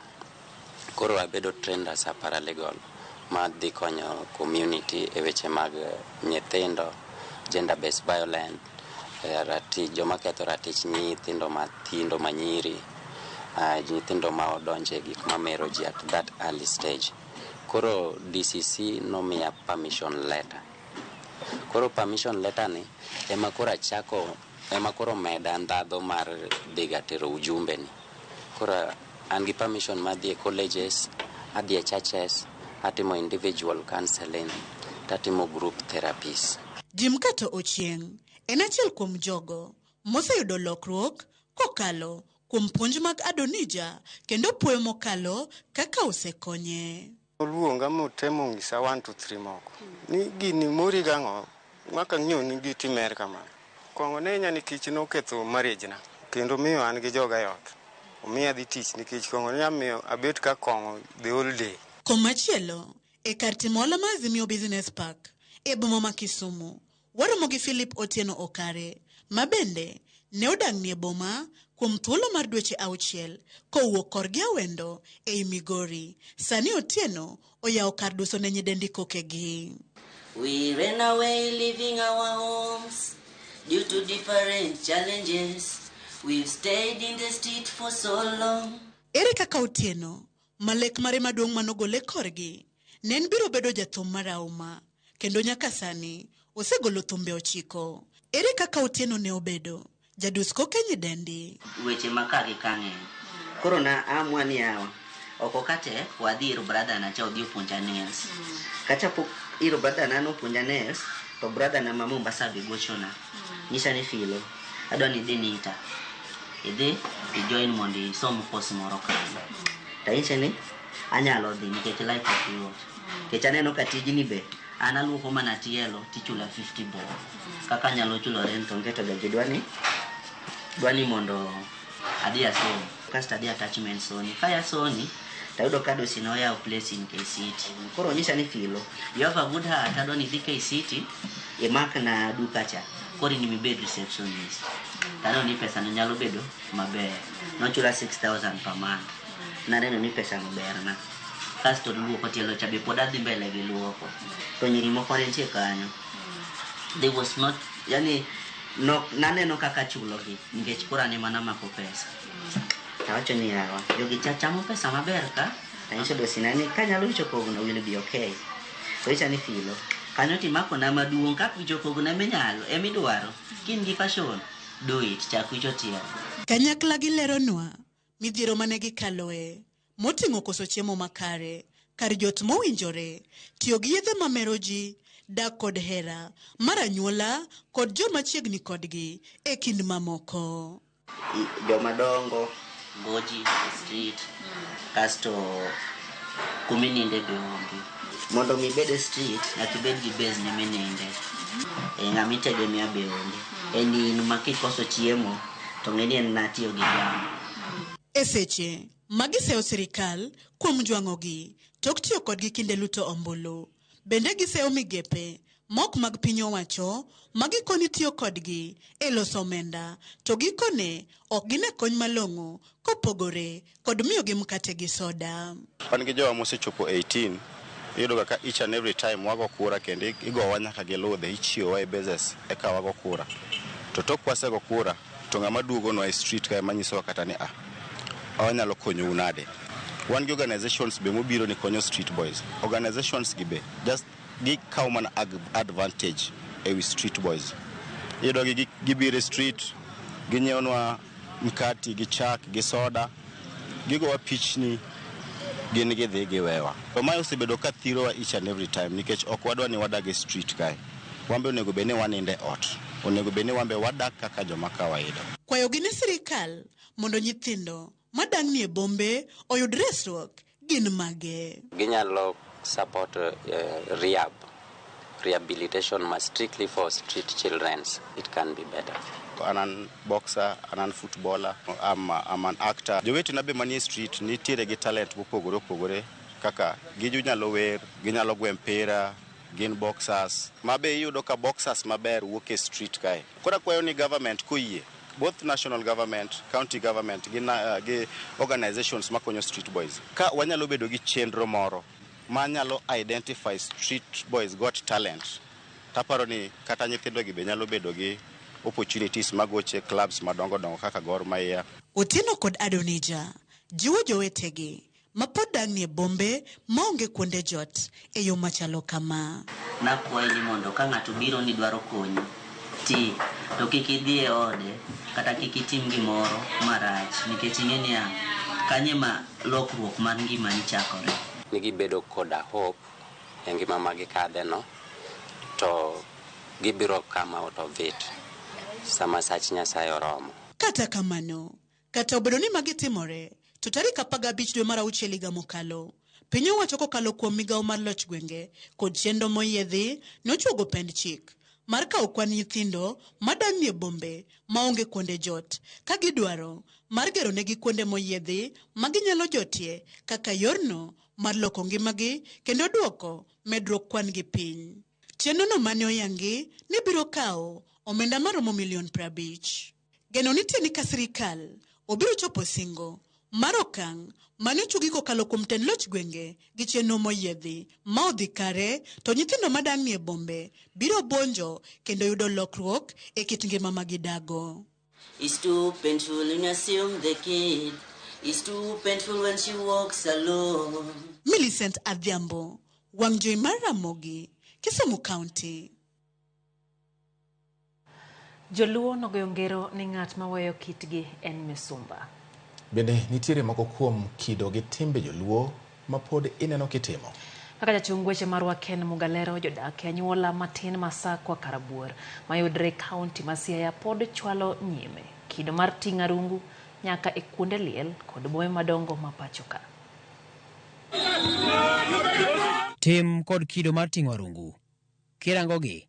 Koro abedo trained as a paralegal madhi konyo community e weche mag nyithindo, gender based violence, ratich joma ketho ratich nyithindo matindo manyiri, nyithindo ma odonjo e gik mamero ji at that early stage. Koro DCC nomiya permission letter. Koro permission letter ni ema koro achako, ema koro meda ndhadho mar dhiga tero ujumbe ni. Koro an gi permission mar dhi e colleges, adhi e churches, atimo individual counseling, tatimo group therapies. Jim Kato Ochieng en achiel kuom jogo moseyudo lokruok kokalo kuom puonj mag Adonija kendo puoyo mokalo kaka osekonye. Oluonga motemo ng'isa 1 2 3 moko. Ni gini mori gang'o? Maka ng'iyo ni gitimer kamano. Kong'o ne hinya nikech noketho marriage na kendo miyo an gi joga e ot. Omiya adhi tich nikech kong'o ne nyamiyo abet ka kong'o the whole day. Komachielo, e kar timo ohala mar Azimio Business Park e boma ma Kisumu, waromo gi Philip Otieno Okare, ma bende ne odang'ni e boma kuom thuolo mar dweche auchiel kowuok korgi Awendo ei Migori. Sani Otieno oyawo kar duso ne nyidendi kokegi. We ran away leaving our homes due to different challenges. We've stayed in the street for so long. Ere kaka Otieno, ma lek mare maduong' manogole korgi, ne en biro bedo jathum marahuma, kendo nyaka sani osegolo thumbe 9. Ere kaka Otieno ne obedo jadus koke nyidendi? Weche ma ka gi ka ng'eny. Koro na amua ni yawa, oko ka tek, wadhi ir brother na cha odhi opuonja nails. Kachapo ir brother na nopuonja nails, to brother na ma Mombasa be gochona. Nyisa ni Filo, adwa ni idhi Nita. Idhi ijoin mondo isom course moro kanyo. Tanyise ni anyalo dhi nikech life ok yot. Nikech aneno ka tijni be an aluoko mana tielo tichula 50 bob. Kaka anyalo chulo rent onge to jogi dwani mondo adhi asom. Kasto adhi attachment Sony. Kaya Sony tayudo ka dosi noyawo place in KCT. Koro onyisa ni Filo, you have a good heart, adwa ni idhi KCT imak na duka cha. Koro in mibed receptionist. Taneno ni pesa no nyalo bedo maber. Nochula 6,000 per month. Naneno ni pesa no berna. Kasto luoko tielo cha be pod adhi mbele gi luoko. To nyiri moko ne nitie kanyo. They was not, yani no, naneno kaka chulogi nikech koro an ema namako pesa. Tawacho ni yawa, jogi cha chamo pesa maber ka. Tanyiso dosina ni kanyalo wicho kogno will be okay. To icha ni Filo, kanyo timako na maduong' kak wicho kogno eminyalo, emidwaro. Kin gi passion, do it, chak wicho tielo. Kanyakla gileronwa midhiero mane gikaloe, moting'o koso chiemo makare, kar jot mowinjore, tiyo gi yedhe mamero ji, dak kod hera mar anyuola kod joma chiegni kodgi e kind mamoko. Joma dongo goji e street, kasto kumininde be onge. Mondo mi ibed e street, nyaka ibed gi base ne mininde. Ng'ama itegemea be onge. En in ma kikoso chiemo, to ng'e ni en natiyo gi jam. E seche ma giseyo sirikal kuom jwang'ogi tok tiyo kodgi kinde luto ombulu. Bende giseyo migepe mok mag piny owacho ma gikoni tiyo kodgi e loso omenda to gikone ok gine kony malong'o kopogore kod miyogi mkate gi soda. Wan gi jowa mosechopo 18, iyudo ka each and every time wago kura kendo igowa nyaka gi ludhe, ichiwowa e bases eka wago kura. To tok wasego kura, to ng'ama duogonwa e street kae manyisowa kata ni wanyalo konyou nade. Wan gi organizations be mobiro ni konyo street boys. Organizations gi be just gikawo mana advantage ewi street boys. Iyudo gi gibiro e street, ginyiewonwa mkati gi chak gi soda, gigowa pichni, gin gidhi giwewa. To mae osebedo ka thirowa each and every time nikech ok wadwa ni wadag e street kae. Wan be onego bed ni wanindo e ot. Onego bed ni wan be wadak kaka joma kawaida. Kwayogi ne sirikal mondo nyithindo madang'ni e bombe oyud resruok gin mage. Ginyalo support rehabilitation ma strictly for street children. It can be better. An an boxer, an an footballer, I'm an actor. Jowetena be manie street nitiere gi talent mopogore opogore kaka ginyalo wer, ginyalo gwe mpira, gin boxers. Ma be iyudo ka boxers maber wuok e street kae. Koro akwayo ni government koyie, both national government, county government gi organizations makonyo street boys. Ka wanyalo bedo gi chenro moro manyalo identify street boys got talent, taparo ni kata nyithindo gi be nyalo bedo gi opportunities magoche clubs madongo dongo kaka Gor Mahia. Otieno kod Adonija jiwo jowetegi ma pod dang'ni e bombe maonge kuonde jot e yo machalo kama. Nakwayi ni mondo ka ng'ato biro ni dwaro konyi, ti to kik idhi e ode kata kik itim gimoro marach nikech ing'e niya kanye ma lokruok mar ngimani chakore. Ni gibedo koda hope e ngima ma gikadhe no, to gibiro come out of it sama sach Nyasaye oromo. Kata kamano, kata obedo ni magi timore, to tarik 15 dwe mar auchiel higa mokalo, Piny owacho kokalo kuom migawo mar loch gwenge kod chenro moyiedhi nochuogo pend chik mar kawo kwan nyithindo madang'ie bombe maonge kuonde jot ka gidwaro mar gero negi kuonde moyiedhi ma ginyalo jotie kaka yorno mar loko ngimagi kendo duoko medruok kwan gi piny. Chenro no mane oyangi ni biro kawo omenda maromo milion 50. Geno nitie ni ka sirikal obiro chopo singo mar okang' mane ochugi kokalo kuom tend loch gwenge gi chenro moyiedhi ma odhi kare to nyithindo madang'ie bombe biro buonjo kendo yudo lokruok e kit ngima ma gidago. It's too painful when you assume the kid. It's too painful when she walks alone. Millicent Adhiambo, wang' jowi mar Ramogi, Kisumu County. Joluo nogoyo ngero ni ng'at maweyo kitgi en misumba. Bende nitiere moko kuom kido gi timbe joluo ma pod ineno kitimo. Kaka jachung weche marwa Ken Mugalero, jodak e anyuola matin ma Sakwa Karabuor mayudre e kaunti ma Siaya pod chwalo nyime kido mar ting'o arungu nyaka e kuonde liel kod bombe madongo ma pacho ka. Tim kod kido mar ting'o arungu. Kirangogi,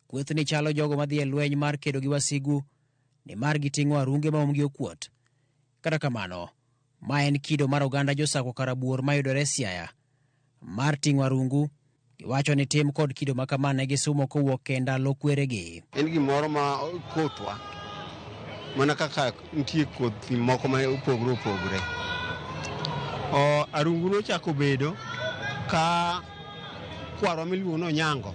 kwethni chalo jogo madhi e lweny mar kedo gi wasigu nimar giting'o arunge maumgi okuot. Kata kamano, ma en kido mar oganda josakwa Karabuor mayudore Siaya mar ting'o arungu. Giwacho ni tim kod kido ma kama ne gisumo kowuok e ndalo kweregi. En gimoro ma kothwa, mana kaka nitie kothi moko ma opogore opogore. Arungu nochako bedo ka kwarwa miluongo ni Onyango.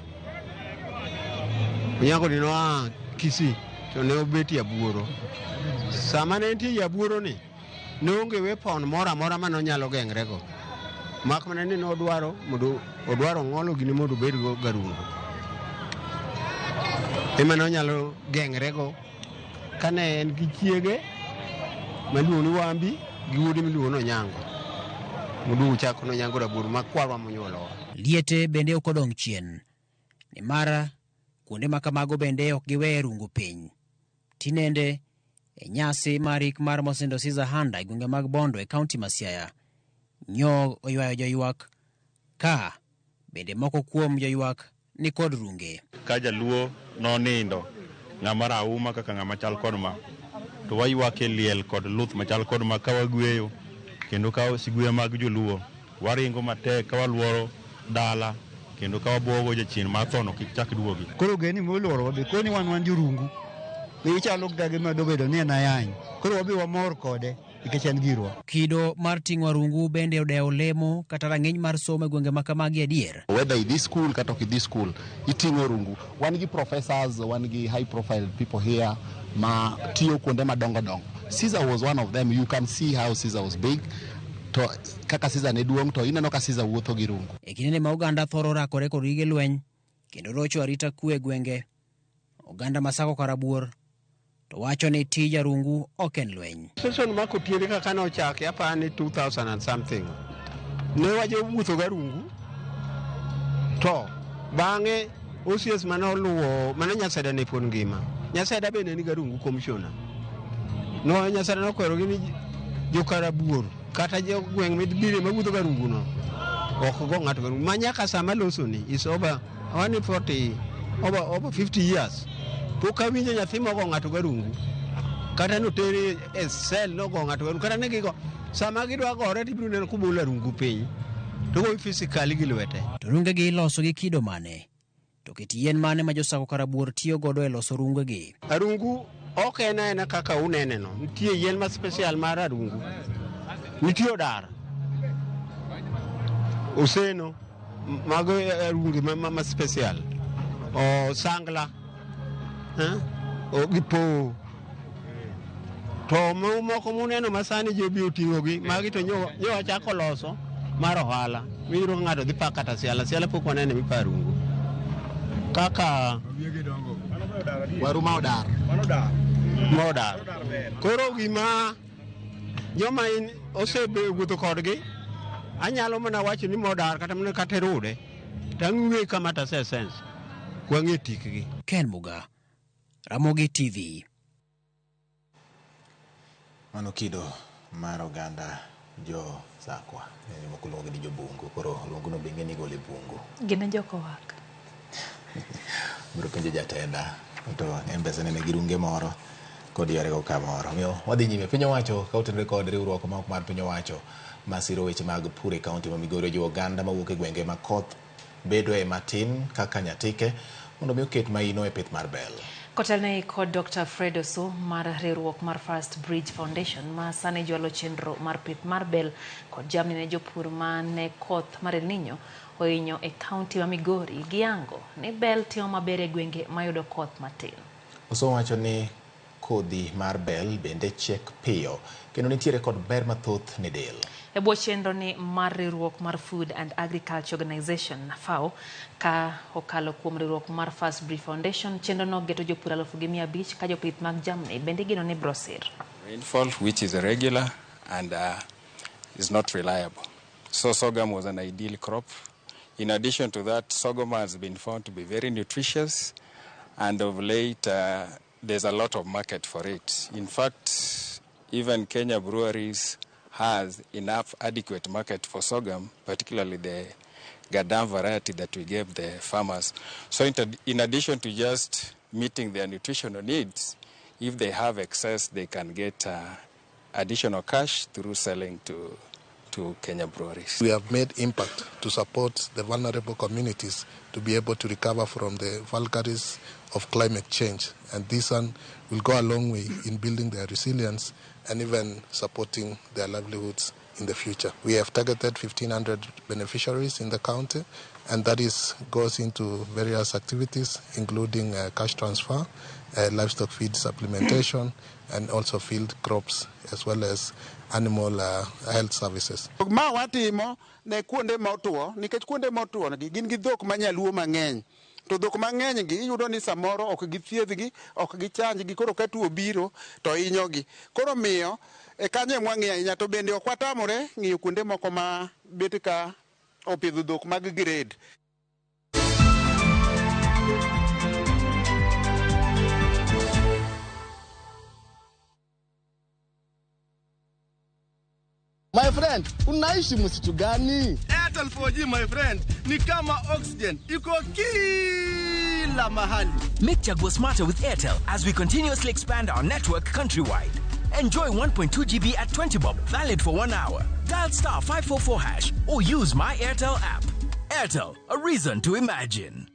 Onyango ni noa Kisii to ne obet Yabuoro. Sama ne entie Yabuoro ni, ne onge weapon moro amora mane onyalo geng'rego. Mak mana ni nodwaro mondo odwaro ng'olo gini mondo obedgo garungu. Ema nonyalo geng'rego kane en gi chiege miluongo ni Wambi gi wuode miluongo ni Onyango. Moduogo chako ni Onyango Rabuor ma kwarwa monyuolowa. Liete bende ok odong' chien, nimar kuonde ma kamago bende ok giwe rungu piny. Tinende, e nyasi mar ik mar Mosindo Caesar Handa e gwenge mag Bondo e kaunti ma Siaya, nyo oywayo joywak ka bende moko kuom joywak ni kod runge. Ka jaluo nonindo ng'ama rahuma kaka ng'ama chal kod ma, to waywak e liel kod luth machal kod ma ka wagweyo kendo ka siguya mag joluo waringo matek ka waluoro dala kendo ka wabuogo jachien mar thono kik chak duogi. Koro geni moluoro be koni wan jorungu be ichalo kata gima dobedo ni en ayany. Koro wabe wamor kode nikech en girwa. Kido mar ting'o arungu bende odewo lemo kata rang'iny mar somo e gwenge ma kamagi adier. Whether idhi school kata ok idhi school, iting'o rungu. Wan gi professors, wan gi high profile people here ma tiyo kuonde madongo dongo. Caesar was one of them. You can see how Caesar was big. To kaka Caesar ne duong' to ineno ka Caesar wuotho gi rungu. E kindeni ma oganda thoro rakore kod gige lweny kendo rocho arita kwe e gwenge, oganda ma Sako Karabuor to wacho ni tij arungu ok en lweny. Session ma Kotiende kaka nochaki aparo ni 2000 and something. Ne wajowuotho garungu to bang'e OCS mane oluwo mane Nyaseda ne pod ngima. Nyaseda bende nigi arungu commissioner. No Nyaseda nokwerogi ni jokarabuor kata jogweng' mibire mawuotho garungu no ok go ng'ato garungu. Ma nyaka sama loso ni is over 140 over 50 years. Pok awinjo nyathi mogo ng'ato garungu. Kata notere e cell nogo ng'ato garungu. Kata ne gigo sama gidwa gore tibiro neno kobolo arungu piny. To goyi physically gi lwete. To rungegi iloso gi kido mane? To kit yien mane ma josako Karabuor tiyo godo e loso rungegi? Arungu ok en aena kaka unene no. Nitie yien ma special mar arungu. Nitie odar. Oseno. Mago arungi ma special. O sangla. O gi po. To moko muneno masani ji obiro ting'ogi, magi to nyo wachako loso mar ohala. Miyudo ka ng'ato dhi pa kata siala. Siala pok wanene mipa arungu. Kaka waru ma odar. Ma odar. Koro gima joma in osewuotho kodgi, anyalo mana wacho ni modar kata mana kata rude. Tang'we kama ta sense. Wang'e tikgi. Ken Muga, Ramogi TV. Mano kido mar oganda Jo Sakwa, jomoko luongogi ni jobungu, koro luongono be ing'e ni igolo e bungu. Gin e jokowak. Biro penjo jatenda to embesa nene gi runge moro kod yorego kamoro. Omiyo wadhi nyime. Piny owacho ka otenore kod riwruok ma ok mar piny owacho masiro weche mag pur e kaunti ma Migori ojiwo oganda mawuok e gwenge ma koth bedoe matin kaka Nyatike mondo mi oket maino e pith mar bel. Kotelne kod Dr. Fred Osu mar riwruok mar First Bridge Foundation ma sani jwalo chenro mar pith mar bel kod jamni ne jopur ma ne koth mar El Nino ohinyo e kaunti ma Migori giyango ni bel timo maber e gwenge mayudo koth matin. Osu wacho ni kodhi mar bel bende chiek piyo kendo nitiere kod ber mathoth ne del. E bwo chenro ni mar riwruok mar Food and Agriculture Organization FAO ka okalo kuom riwruok mar First Bridge Foundation, chenro no geto jopur 5,500 ka jopith mag jamni bende igeno ni biro sir. Rainfall which is irregular and is not reliable. So sorghum was an ideal crop. In addition to that, sorghum has been found to be very nutritious, and of late there's a lot of market for it. In fact, even Kenya Breweries has enough adequate market for sorghum, particularly the Gadam variety that we gave the farmers. So in addition to just meeting their nutritional needs, if they have excess, they can get additional cash through selling to Kenya Breweries. We have made impact to support the vulnerable communities to be able to recover from the vagaries of climate change. And this one will go a long way in building their resilience and even supporting their livelihoods in the future. We have targeted 1,500 beneficiaries in the county, and that is goes into various activities, including cash transfer, livestock feed supplementation, and also field crops, as well as animal health services. Ma watimo ne kuonde motwo, nikech kuonde motwo gi gin gi dhok manyaluo mang'eny. To dhok mang'eny gi iyudo ni samoro ok githiedhgi, ok gichanjgi, koro ka tuo biro to hinyogi. Koro miyo e kanyo ema wang'iyo ahinya, to bende ok watamore ng'iyo kuonde moko ma bet ka opidho dhok mag grade. My friend, unaishi msitu gani? Airtel 4G my friend, ni kama oxygen, iko kila mahali. Make Chaguo smarter with Airtel as we continuously expand our network countrywide. Enjoy 1.2 GB at 20 bob, valid for 1 hour. Dial star 544 hash or use my Airtel app. Airtel, a reason to imagine.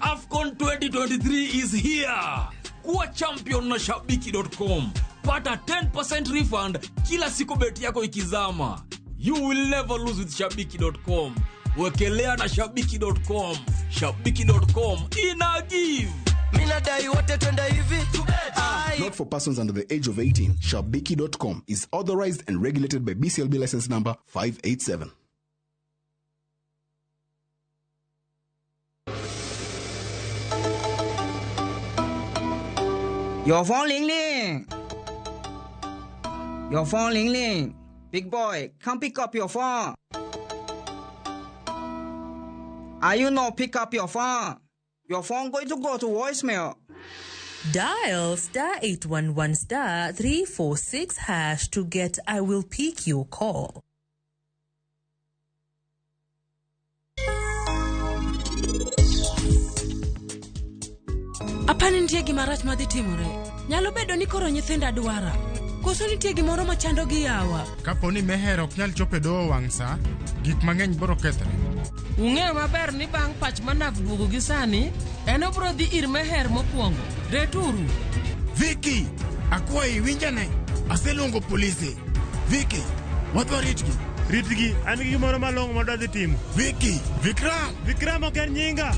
AFCON 2023 is here. Kuwa champion na Shabiki.com. Pata 10% refund kila siku bet yako ikizama. You will never lose with Shabiki.com. Wekelea na Shabiki.com. Shabiki.com ina give. Minadai wote twende hivi. Not for persons under the age of 18. Shabiki.com is authorized and regulated by BCLB license number 587. Your phone ling ling. Your phone ling ling. Big boy, come pick up your phone. Are you not pick up your phone? Your phone going to go to voicemail. Dial star 811 star 346 hash to get I will pick your call. Apani nitie gima rach madhi timore. Nyalo bedo ni koro nyithinda dwara. Koso nitie gimoro machando gi yawa. Kapo ni Meher ok nyal chopo e doho wang' sa, gik mang'eny biro kethre. Ung'eyo maber ni bang' pach manav duogo gi sani, en obiro dhi ir Meher mokwongo. Returu. Vicky, akwayi winjane. Aseluongo polise. Vicky, wadwa ritgi. Ritgi, an gi gimoro malong'o madwa dhi timo. Vicky, Vikram. Vikram ok en nyinga.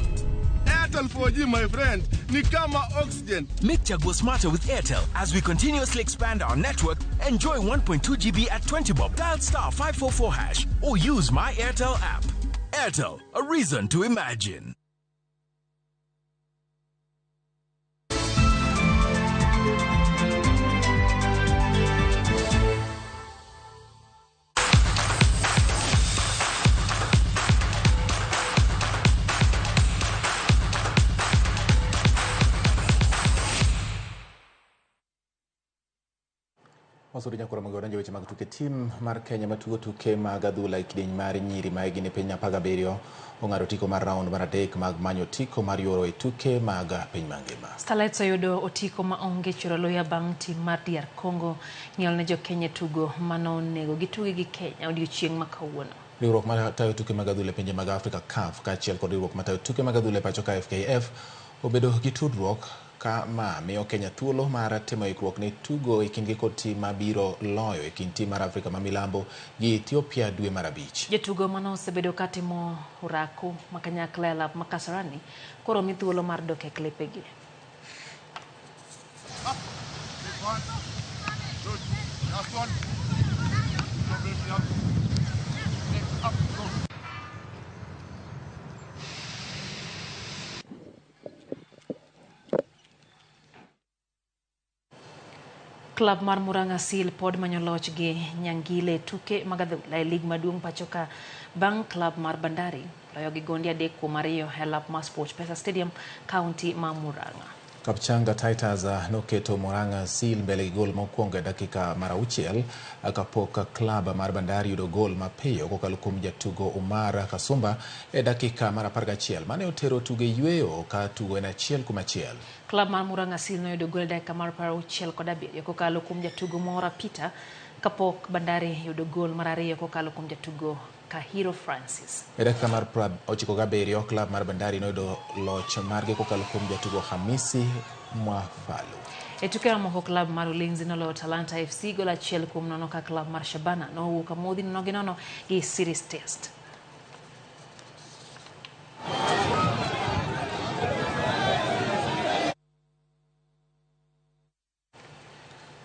Airtel 4G, my friend, ni kama oxygen. Make Chaguo smarter with Airtel as we continuously expand our network. Enjoy 1.2 GB at 20 bob. Dial star 544 hash or use my Airtel app. Airtel, a reason to imagine. Wasudo nyakoro mogo donjo weche mag tuke. Tim mar Kenya matugo tuke mag adhula e kidieny mar nyiri ma higni piny 17 ong'ado otiko mar round mar 3 mag manyo otiko mar yuoro e tuke mag piny mangima. Starlets oyudo otiko ma onge chwero luya bang' tim mar DR Congo ng'ielo ne jokenya tugo manonego gitugi gi Kenya odiochieng' ma kawuono. Riwruok matayo tuke mag adhula e pinje mag Afrika CAF kaachiel kod riwruok matayo tuke mag adhula e pacho ka FKF obedo gi tudruok ka ma miyo Kenya thuolo mar timo ikruok ne tugo e kindgi kod tim mabiro loyo e kind tim mar Afrika ma milambo gi Ethiopia dwe mar 5. Jotugo mane osebedo ka timo orako ma kanyakla e lap ma Kasarani koro mi thuolo mar dok e klepegi. Klab mar Murang'a Seal pod manyo loch gi Nyangile tuke mag adhula e lig maduong' pacho ka bang' klab mar Bandari loyo gi gonde 3-2 e lap mar SportPesa Stadium, kaunti ma Murang'a. Kapchanga Titus noketo Murang'a Seal mbele gi gol mokwongo e dakika mar 6 kapok klab mar Bandari yudo gol mapiyo kokalo kuom jatugo Umar Kasumba e dakika mar 11 mane otero tugo e yweyo ka tugo en 1-1. Klab mar Murang'a Seal noyudo gol e dakika mar 67 kokalo kuom jatugo Mora Peter kapok Bandari yudo gol mar 2 kokalo kuom jatugo Kahiro Francis. E dakika mar 97 klab mar Bandari noyudo loch margi kokalo kuom jatugo Hamisi Mwafalu. E tuke mamoko klab mar Ulinzi noloyo Talanta FC gol 1-0 ka klab mar Shabana nowuok amodhi 0-0 gi Series Test.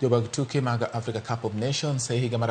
Jobag tuke mag Africa Cup of Nations e higa mar